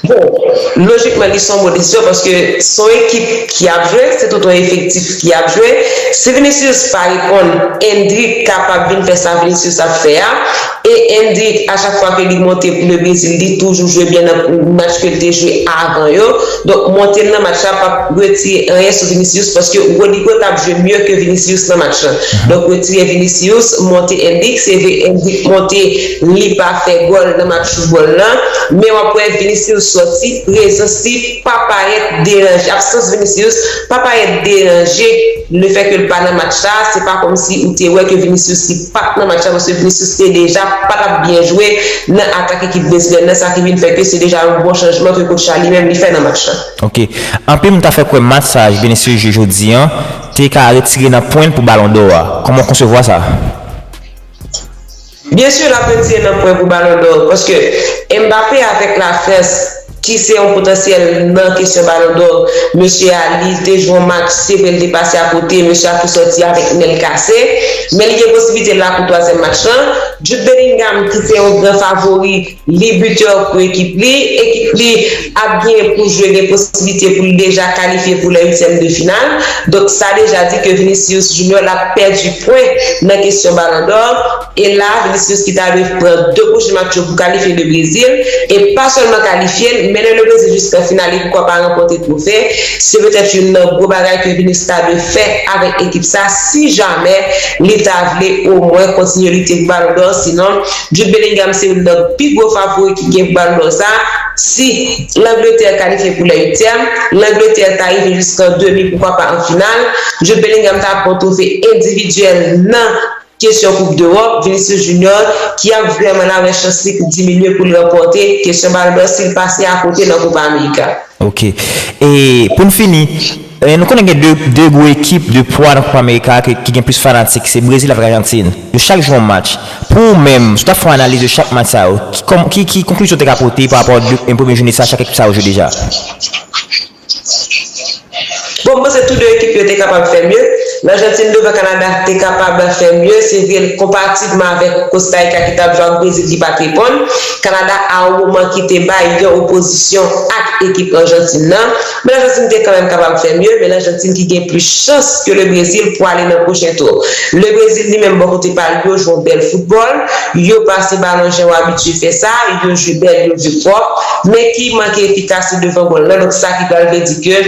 Bon, lojikman li se yon bon desizyon, paske se yon ekip ki ap jwe, se tout yon efektif ki ap jwe. Si Vinicius pa reponn, Endrick kapab vin fè sa Vinicius ap fè a. E Endrick, a chak fwa ke li monte pou le Brezil, li toujou jwe byen nan match ke l te jwe avan yo. Donk monte l nan match la p ap retire anyen sou Vinicius, paske Rodrygo t ap jwe mye ke Vinicius nan match lan. Donk retire Vinicius, monte Endrick. Se vre Endrick monte, li pa fè gòl nan match foutbòl lan, men w ap wè Vinicius sòti, prezans li pa parèt deranje, absans Vinicius pa parèt deranje. Lefètke l pa nan match sa, se pa kòmsi ou te wè ke Vinicius li pa t nan match la, paske Vinicius te deja pa t ap byen jwe nan atak ekip brezilyèn nan, sa ki vin fè ke se deja yon bon chanjman ke coach la li menm li fè nan match la. Ok. Anpil moun ta fè kwè match sa Vinicius jwe jodi an te ka retire nan pwen l pou Balon dò a. Kòman w konsevwa sa? Byen si l ap retire nan pwen pou Balon dò, paske Mbappé avèk Lafrans ki se yon potansyèl nan kesyon Balon dò, mesye a li te jwe yon match, se vre l te pase akote, mesye a tou sòti avèk men l kase, men li gen posiblite l la pou twazyèm match lan. Jude Bellingham ki se yon gran favori, li bitè pou ekip li, ekip li ap gen pou jwe, gen posiblite pou l deja kalifye pou lè uityèm de final. Donk sa deja di ke Vinicius Junior l ap pèdi pwen nan kesyon Balon dò. E la, Vinicius ki ta dwe pran de pwochen match yo pou kalifye le Brezil, e pa sèlman kalifye l, mennen le Brezil jiskan final e poukwa pa ranpòte twofe, se petèt youn nan gwo bagay ke Vinicius ta dwe fè avèk ekip sa si jamè li ta vle omwen kontinye lite pou Balon dò. Sinon, Jude Bellingham se youn nan pi gwo favori ki gen pou Balon dò sa. Si Langletè kalifye pou lè uityèm, Langletè ta rive jiskan demi, poukwa pa an final, Jude Bellingham ta pran twofe endividyèl nan kesyon Koup Dewòp, Vinicius Junior, ki ap vrèman la wè chans li ki diminye pou l ranpòte kesyon Balon dò si l pase akote nan Kopa Amerika. Ok. E pou n fini, eh, nou konnen gen de, de gwo ekip de pwa nan Kopa Amerika ki, ki gen plis fanatik, se Brezil avèk Ajantin. Yo chak jwe yon match. Pou ou menm, si w ta fè yon analiz de chak match sa yo, ki, kòm- ki, ki konklizyon w te ka pote pa rapò de, eh, premye jounen sa chak ekip sa yo jwe deja? Bon, m panse tou de ekip yo te kapab fè mye. Lajantin devan Kanada te kapab fè mye. Se vre, konparativman avèk Kosta Rika ki t ap jwe ak Brezil ki pa t reponn, Kanada a yon moman ki te bay yon opozisyon ak ekip Lajantin nan. Men Lajantin te kanmenm kapab fè mye, men Lajantin ki gen plis chans ke Lebrezil pou ale nan pwochen tou. Lebrezil li menm bò kote pa l, yo jwe yon bèl foutbòl, yo pase balon jan yo abitye fè sa, yo jwe bèl, yo jwe pwòp, men ki manke efikasite devan gòl lan. Donk sa ki pral vle di ke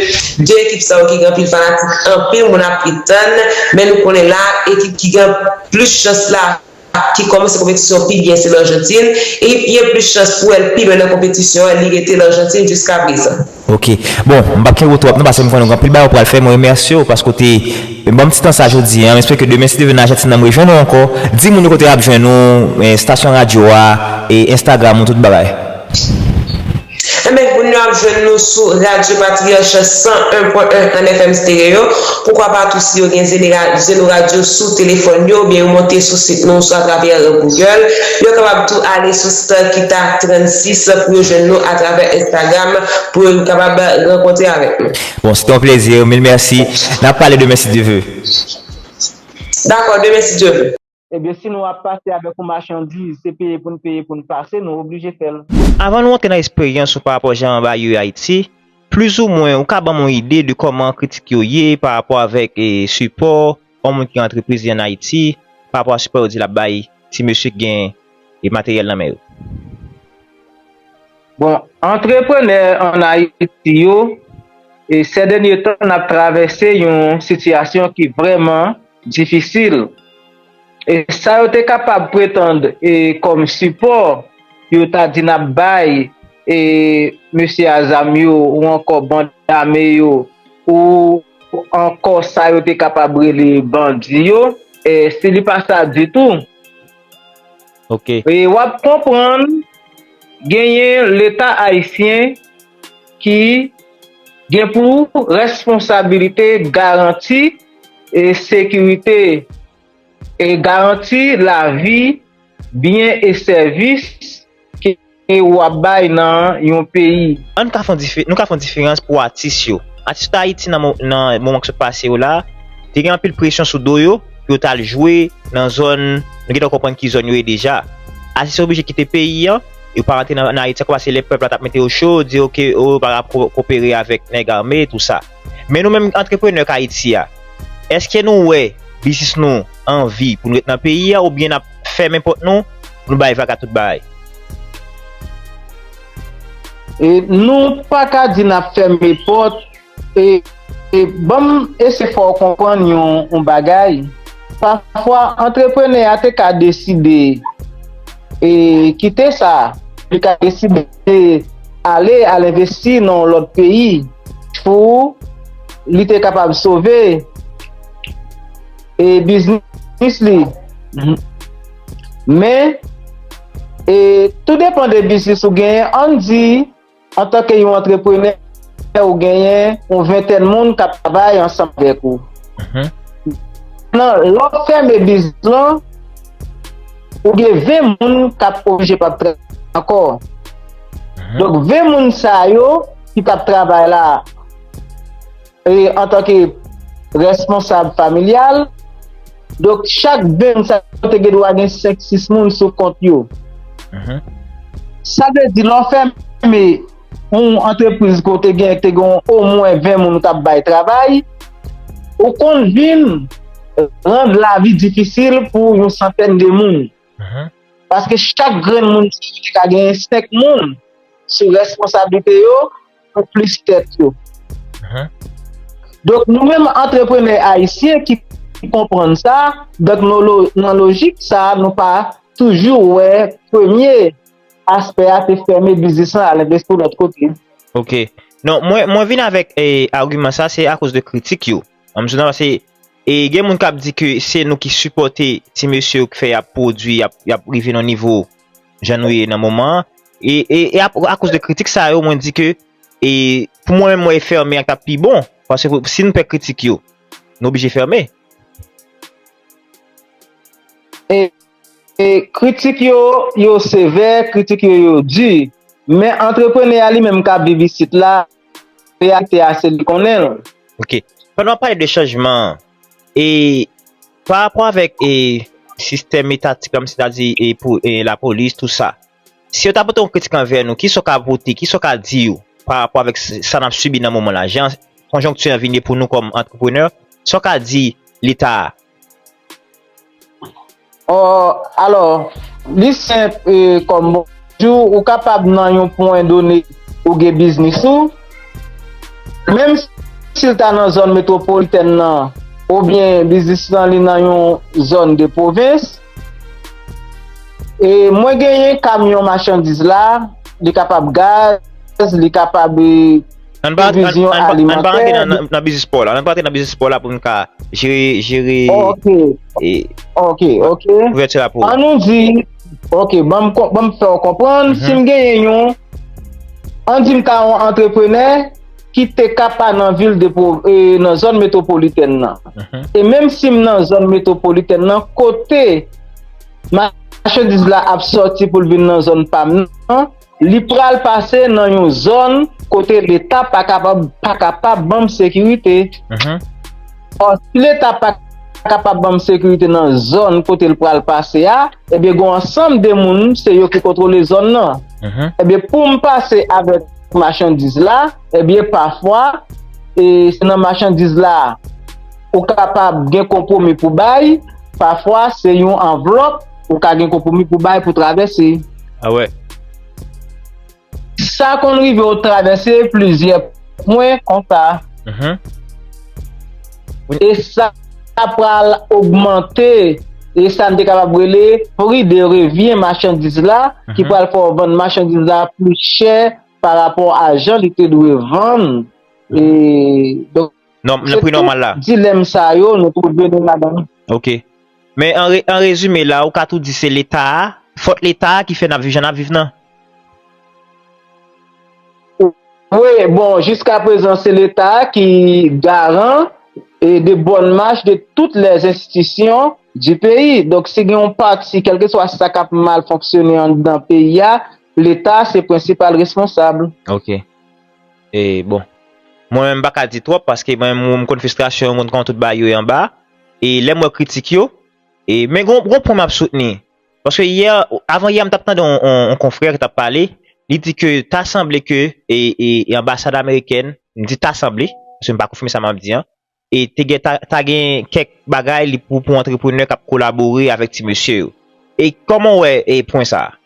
de ekip sa yo ki gen anpil fanatik, anpil moun ap ret tann, men nou konnen la, ekip ki gen plis chans la, ki kòmanse konpetisyon pi byen se Lajantin, e gen plis chans pou wè l pi lwen nan konpetisyon an, li rete Lajantin jiskaprezan. Ok. Bon, m p ap kenbe w twòp non, paske m konnen w gen anpil bagay w pral fè. Mwen remèsye w paske w te ban m ti tan sa jodi a. M espere ke demen, si Dye vle, nan Ajantin nan, m rejwenn ou ankò. Di moun yo kote y ap jwenn ou, eh, estasyon radyo a, e Instagram ou, tout bagay. Enben, moun yo ap jwenn nou sou Radyo Patriyòch san en pwen en an F M stereo. Poukwa pa tou, si yo gen Zeno Ra-, Zeno Radyo sou telefòn yo, oubyen yo monte sou sit nou, swa atravè Google, yo kapab tou ale sou star kita trannsis pou yo jwenn nou atravè Instagram, pou yo kapab rankontre avèk nou. Bon, se te yon plezi. Mil mèsi. N ap pale demen, si Dye vle. Dakò, demen, si Dye vle. Ebyen, si nou ap pase avèk yon machandiz, se peye pou n peye pou n pase, nou oblije fè l. Avan nou antre nan esperyans ou pa rapò jan bagay yo ye Ayiti, plizoumwen, ou ka ban m yon ide de kòman kritik yo ye pa rapò avèk, e, sipò yon moun ki gen antrepriz li ann Ayiti, pa rapò a sipò yo di l ap bay ti mesye ki gen, e, materyèl nan men yo? Bon, antreprenè ann Ayiti yo, e, sè dènye tan, n ap travèse yon sitiyasyon ki vrèman difisil. E sa yo te kapab pretann, e, kòm sipò, yo ta di n ap bay, e, mesye a zam yo, ou ankò band ame yo, ou ankò sa yo te kapab rele bandi yo, e, si li pa sa ditou, Ok. E w ap konprann genyen Leta ayisyen ki gen pou responsabilite garanti e sekirite e garanti lavi, byen e sèvis ke w ap bay nan yon peyi. An nou ka fè yon dife-, nou ka fè yon diferans pou atis yo. Atis yo t Ayiti nan mo-, nan moman k sot pase yo la, te gen anpil presyon sou do yo pou yo t al jwe nan zòn, nou gentan konprann ki zòn yo ye deja. Atis yo oblije kite peyi an, yo pa rantre nan, nan Ayiti ankò paske lè pèp la t ap mete yo cho, di oke, o, yo pa ka ko-, kopere avèk nèg ame, tou sa. Men nou menm antreprenè k Ayiti a, èske nou wè biznis nou anvi pou nou ret nan peyi a oubyen n ap fèmen pòt nou, nou bay vag a tout bagay? E nou pa ka di n ap fèmen pòt. E, e ban m eseye fè w konprann yon, yon bagay. Pafwa, antreprenè a te ka deside, e, kite sa. Li ka deside ale, al envesti nan yon lòt peyi pou li te kapab sove, e, biznis li. Men, e, tou depann de biznis ou genyen, ann di, antanke yon antreprenè, ou genyen yon ventèn moun k ap travay ansanm avèk ou. Mhm. Nan, lè w fèmen biznis lan, ou gen ven moun k ap oblije p ap travay ankò. Mhm. Donk, ven moun sa yo ki t ap travay la, e, antanke responsab familyal. Donk, chak ven sa yo te gen dwa gen senk, sis moun sou kont yo. Mhm. Sa vle di, lè w fèmen yon antrepriz kote gen, te gen omwen ven moun k ap bay travay, ou konn vin rann lavi difisil pou yon santèn de moun. Mhm. Paske chak grenn moun sa yo te ka genyen senk moun sou responsablite yo pou plis tèt yo. Mhm. Donk, nou menm antreprenè ayisyen ki konprann sa, donk, nou lo-, nan lojik sa, nou pa toujou wè premye aspè a se fèmen biznis lan al envesti yon lòt kote. Ok. Non, mwen, mwen vin avèk, eh, agiman sa, se akoz de kritik yo. An m sou nan, paske, e gen moun k ap di ke se nou ki sipòte ti mesye yo ki fè y ap pwodui, y ap, y ap rive nan nivo jan nou ye nan moman an. E, e, e ap-, akoz de kritik sa yo, mwen di ke, e pou mwen menm, mwen fèmen an t ap pi bon. Paske pou, si nou pè kritik yo, nou oblije fèmen. E, e kritik yo, yo sevè, kritik yo, yo di. Men antreprenè a li menm k ap viv isit la, reyalite a se li konnen l. Ok. pandan w ap pale de chanjman, e pa rapò avèk e sistèm etatik la, sètadi e pou e lapolis, tou sa, si yo ta pote yon kritik anvè nou, kisa w ka pote, kisa w ka di yo pa rapò avèk s- sa n ap sibi nan moman la, jan konjonkti an vin ye pou nou kòm antreprenè, sa w ka di Leta a? Ò, alò, li senp e, kòm bonjou, ou kapab nan yon pwen done ou gen biznis ou, menm si l ta nan zòn metwopolitèn nan, oubyen biznis lan li nan yon zòn de pwovens, e mwen genyen kamyon machandiz la, li kapab gaz, li kapab e, Ann pa ann pwovizyon ann pa ann pa rantre alimantè. nan nan nan biznis pa w la. Ann pa rantre nan biznis pa w la pou n ka jere jere Oh, ok, e ok, ok. kouvèti la pou ou. An nou di, ok, ban m kon- ban m fè w konprann, Mhm. si m genyen yon, an di m ta yon antreprenè ki te ka pa nan vil de pwo- e, nan zòn metwopolitèn nan. Mhm. E menm si m nan zòn metwopolitèn nan, kote machandiz la ap sòti pou l vin nan zòn pa m nan, li pral pase nan yon zòn kote Leta pa kapab pa kapab ban m sekirite. Mhm. Ò, si Leta pa kapab ban m sekirite nan zòn kote l pral pase a, ebyen, gen yon ansanm de moun, se yo ki kontwole zòn nan. Mhm. Ebyen, pou m pase avèk machandiz la, ebyen, pafwa, e se nan machandiz la, ou kapab gen konpwomi pou bay, pafwa, se yon anvlòp, ou ka gen konpwomi pou bay pou travèse. Ah wè. Sa konn rive w travèse plizyè pwen konsa. Mhm. E sa pral ogmante, e sa n te kapab rele pri de revyen machandiz la, ki Mhm. pral fè w vann machandiz la pli chè pa rapò a jan li te dwe vann. E, donk, Non, se nan pri tout nòmal la. Dilèm sa yo nou twouve nou ladan. Ok. Men an, re, an rezime la, ou ka tou di se Leta a, fòt Leta a ki fè n ap viv jan n ap viv nan. Wi, bon, jiska prezan, se Leta a ki garan e de bòn mach de tout lè enstitisyon di peyi. Donk, si gen yon pati, kèlkeswa sa k ap mal fonksyone anndan peyi a, Leta se prensipal responsab. Ok. E bon. Mwen menm, m pa ka di twòp, paske mwen menm, m konn fristrasyon yo, m konn kòman tout bagay yo ye anba. E lè m wè kritik yo, e, men gon, gon pwen m ap soutni. Paske yè, avan yè, m t ap tande yon, yon, yon konfrè ki t ap pale, li di ke ta sanble ke e, e, e anbasad amerikèn, m di ta sanble, paske m pa konfime sa m ap di an, e te gen, ta, ta gen kèk bagay li pou, pou antreprenè k ap kolabore avèk ti mesye yo. E kòman w wè e pwen sa a?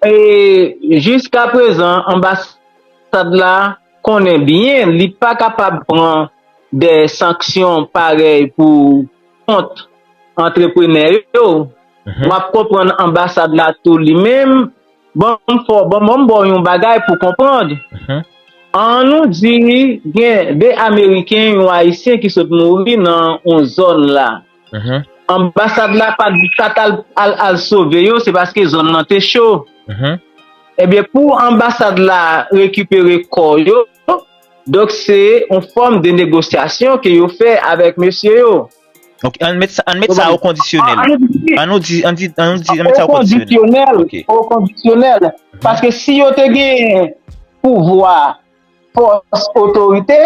E jiska prezan, anbasad la konnen byen li pa kapab pran de sanksyon parèy pou kont antreprenè yo. Mhm. W ap konprann anbasad la tou li menm. Ban m fè w, ban m ba w yon bagay pou w konprann. Mhm. An nou di gen de Ameriken, yon Ayisyen ki sot mouri nan yon zòn la. Mhm. Anbasad la pa t, pa t al, al, al sove yo, se paske zòn nan te cho. Mhm. Ebyen, pou anbasad la rekipere kò yo, donk se yon fòm de negosyasyon ke yo fè avèk mesye yo. Ok, ann met sa, ann met sa o kondisyonèl. Ann nou di, ann di, ann nou di, ann met sa o kondisyonèl. Ok. O kondisyonèl. Paske si yo te gen pouvwa, fòs, otorite,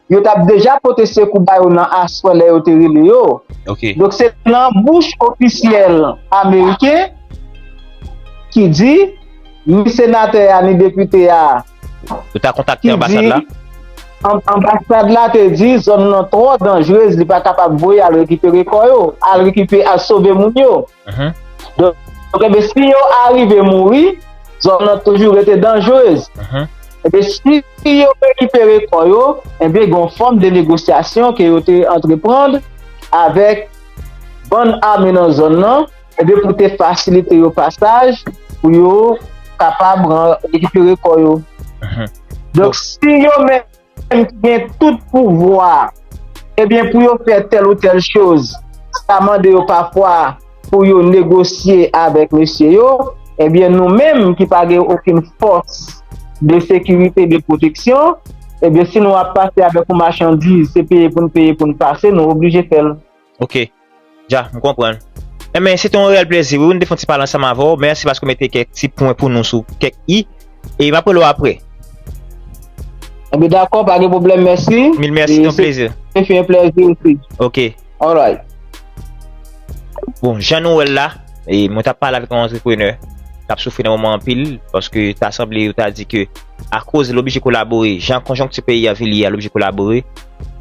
yo t ap deja pote sekou ba yo nan aswè lè yo te rele yo. Ok. Donk, se nan bouch ofisyèl ameriken ki di, ni senatè a, ni depite a, Yo ta kontakte anbasad la? Anbasad la te di zòn nan twò danjrez, li pa kapab voye al rekipere kò yo, al rekipere, al sove moun yo. Donk, enben, si yo arive mouri, zòn nan toujou rete danjrez. Enben, si yo rekipere kò yo, enben, gen yon fòm de negosyasyon ke yo te antreprann avèk bann ame nan zòn nan, enben, pou te fasilite yo pasaj, pou yo kapab rekipere kò yo. Donk, si yo menm ki gen tout pouvwa, ebyen, pou yo fè tèl ou tèl choz, sa mande yo pafwa pou yo negosye avèk mesye yo, ebyen, nou menm ki pa gen okenn fòs de sekirite, de pwoteksyon, ebyen, si nou ap pase avèk yon machandiz, se peye pou n peye pou n pase, nou oblije fè l. Ok. Dja, m konprann. Enben, se te yon reyèl plezi, wi, nou te fè yon ti pale ansanm avè w. Mèsi paske w mete kèk ti pwen pou nou sou kèk i. E m ap rele w apre. Enben dakò, pa gen pwoblèm, mèsi. Mil mèsi, se yon plezi. Se yon plezi osi. Ok. Alright. Bon, jan nou wè l la, e mwen t ap pale avèk yon antreprenè k ap soufri nan moman anpil, paske ta sanble yo ta di ke akoz l oblije kolabore, jan konjonkti peyi a vin ye a, l oblije kolabore,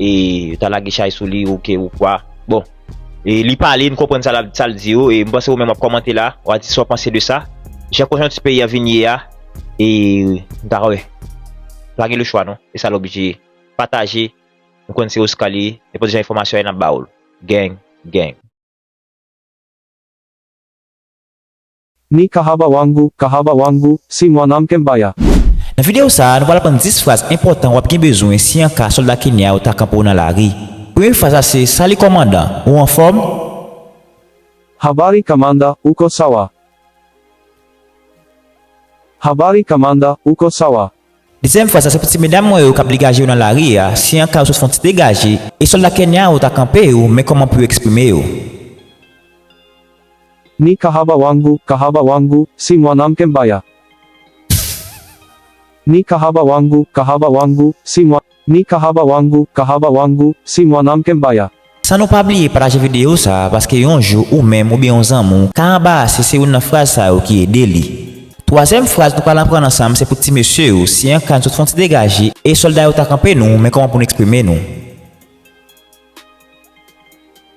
e yo ta lage chay sou li, oke, ou kwa. Bon, e li pale, n konprann sa l ap, sa l di yo, e m panse ou menm w ap kòmante la, w a di sa w panse de sa. Jan konjonkti peyi a vin ye a, e m ta wè. Pa gen lechwa non, e sa l oblije pataje, nou konn se Oscar li ye, nenpòt jan enfòmasyon a n ap ba ou l. Gang, gang. Ni kahaba wangu, kahaba wangu, si mwanamke mbaya. Nan videyo sa a, nou pral aprann dis fraz enpòtan w ap gen bezwen si an ka sòlda Kenya yo ta kanpe w nan lari. Premye fraz la se, Salut kòmandan, ou anfòm? Habari kamanda, uko sawa? Habari kamanda, uko sawa? Dezyèm fraz la se pou ti medam mwen yo k ap degaje yo nan lari a, si an ka yo sot fè yon ti degaje, e sòlda Kenya yo ta kanpe yo, men kòman pou yo eksprime yo. Ni kahaba wangu, kahaba wangu, si mwanamke mbaya. Ni kahaba wangu, kahaba wangu, si mwa, ni kahaba wangu, kahaba wangu, si mwanamke mbaya. San nou pa bliye pataje videyo sa a, paske yon jou ou menm oubyen yon zanmi w ka anbarase se youn nan fraz sa yo ki ede li. Twazyèm fraz nou pral aprann ansanm se pou ti mesye yo, si an ka n sot fè yon ti degaje e sòlda yo ta kanpe nou, men kòman pou n eksprime nou.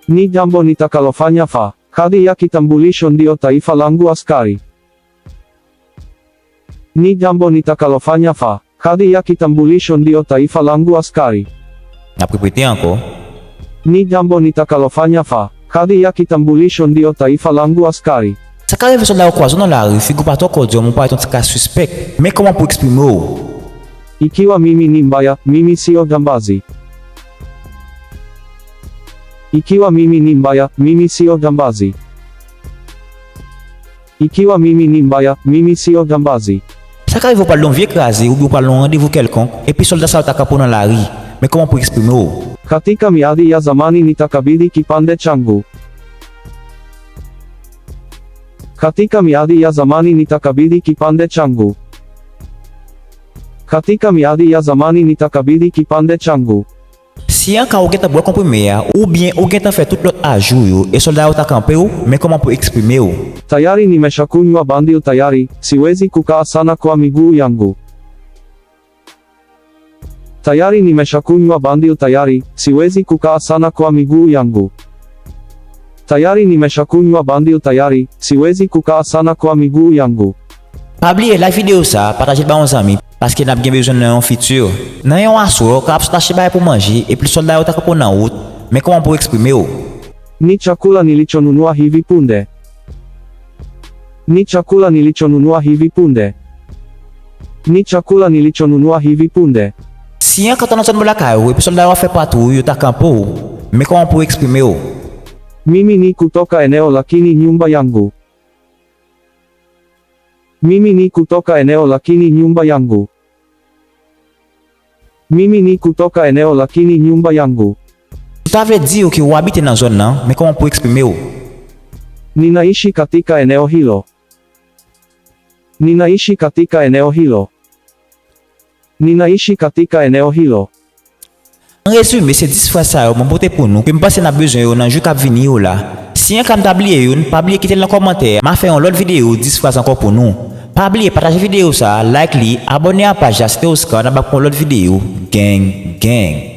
Ni jambo nitakalofanya fa, kadi ya kitambulisho ndio taifa langu askari. Ni jambo nitakalofanya fa, kadi ya kitambulisho ndio taifa langu askari. N ap repete ankò. Ni jambo nitakalofanya fa, kadi ya kitambulisho ndio taifa langu askari. Sa ka rive sòlda yo kwaze w nan lari, figi w pa twò kòdyòm, ou parèt yon ti kras sispèk. Men kòman pou w eksprime w. Ikiwa mimi ni mbaya, mimi siyo jambazi. Ikiwa mimi ni mbaya, mimi siyo jambazi. Ikiwa mimi ni mbaya, mimi siyo jambazi. Sa ka rive w pral nan yon vye kraze oubyen w pral nan yon randevou kèlkonk, epi sòlda sa yo ta kanpe w nan lari. Men kòman pou w eksprime w. Katika miadi ya zamani nitakabidhi kipande changu. Katika miadi ya zamani nitakabidhi kipande changu. Katika miadi ya zamani nitakabidhi kipande changu. Si an ka ou gentan bwè konprime a, oubyen ou gentan fè tout lòt ajou yo, e sòlda yo ta kanpe w, men kòman pou w eksprime w. Tayari nimeshakunywa bandio tayari, siwezi kukaa sana kwa miguu yangu. Tayari nimeshakunywa bandio tayari, siwezi kukaa sana kwa miguu yangu. Tayari nimeshakunywa bandio tayari, siwezi kukaa sana kwa miguu yangu. Pa bliye like videyo sa, pataje l ba yon zanmi, paske n ap gen bezwen l nan yon fiti. Nan yon aswè, w ka ap sot achte bagay pou manje, epi sòlda yo ta kanpe w nan wout, men kòman pou w eksprime w. Ni chakula nilichonunua hivi punde. Ni chakula nilichonunua hivi punde. Ni chakula nilichonunua hivi punde. Si an ka w nan zòn bò lakay ou epi sòlda yo ap fè patwouy, yo ta kanpe w, men kòman pou w eksprime w. Mimi ni kutoka eneo lakini nyumba yangu. Mimi ni kutoka eneo lakini nyumba yangu. Mimi ni kutoka eneo lakini nyumba yangu. Ou ta vle di yo ke ou abite nan zòn nan, men kòman pou w eksprime w. Ninaishi katika eneo hilo. Ninaishi katika eneo hilo. Ninaishi katika eneo hilo. An rezime, se dis fraz sa yo mwen pote pou nou ke m panse n ap bezwen yo nan jou k ap vini yo la. Si an ka m ta bliye youn, pa bliye kite l nan kòmantè a, m a fè yon lòt videyo dis fraz ankò pou nou. Pa bliye pataje videyo sa, like li, abòne a paj la, se te Oscar, n ap bak pou yon lòt videyo. Gang, gang.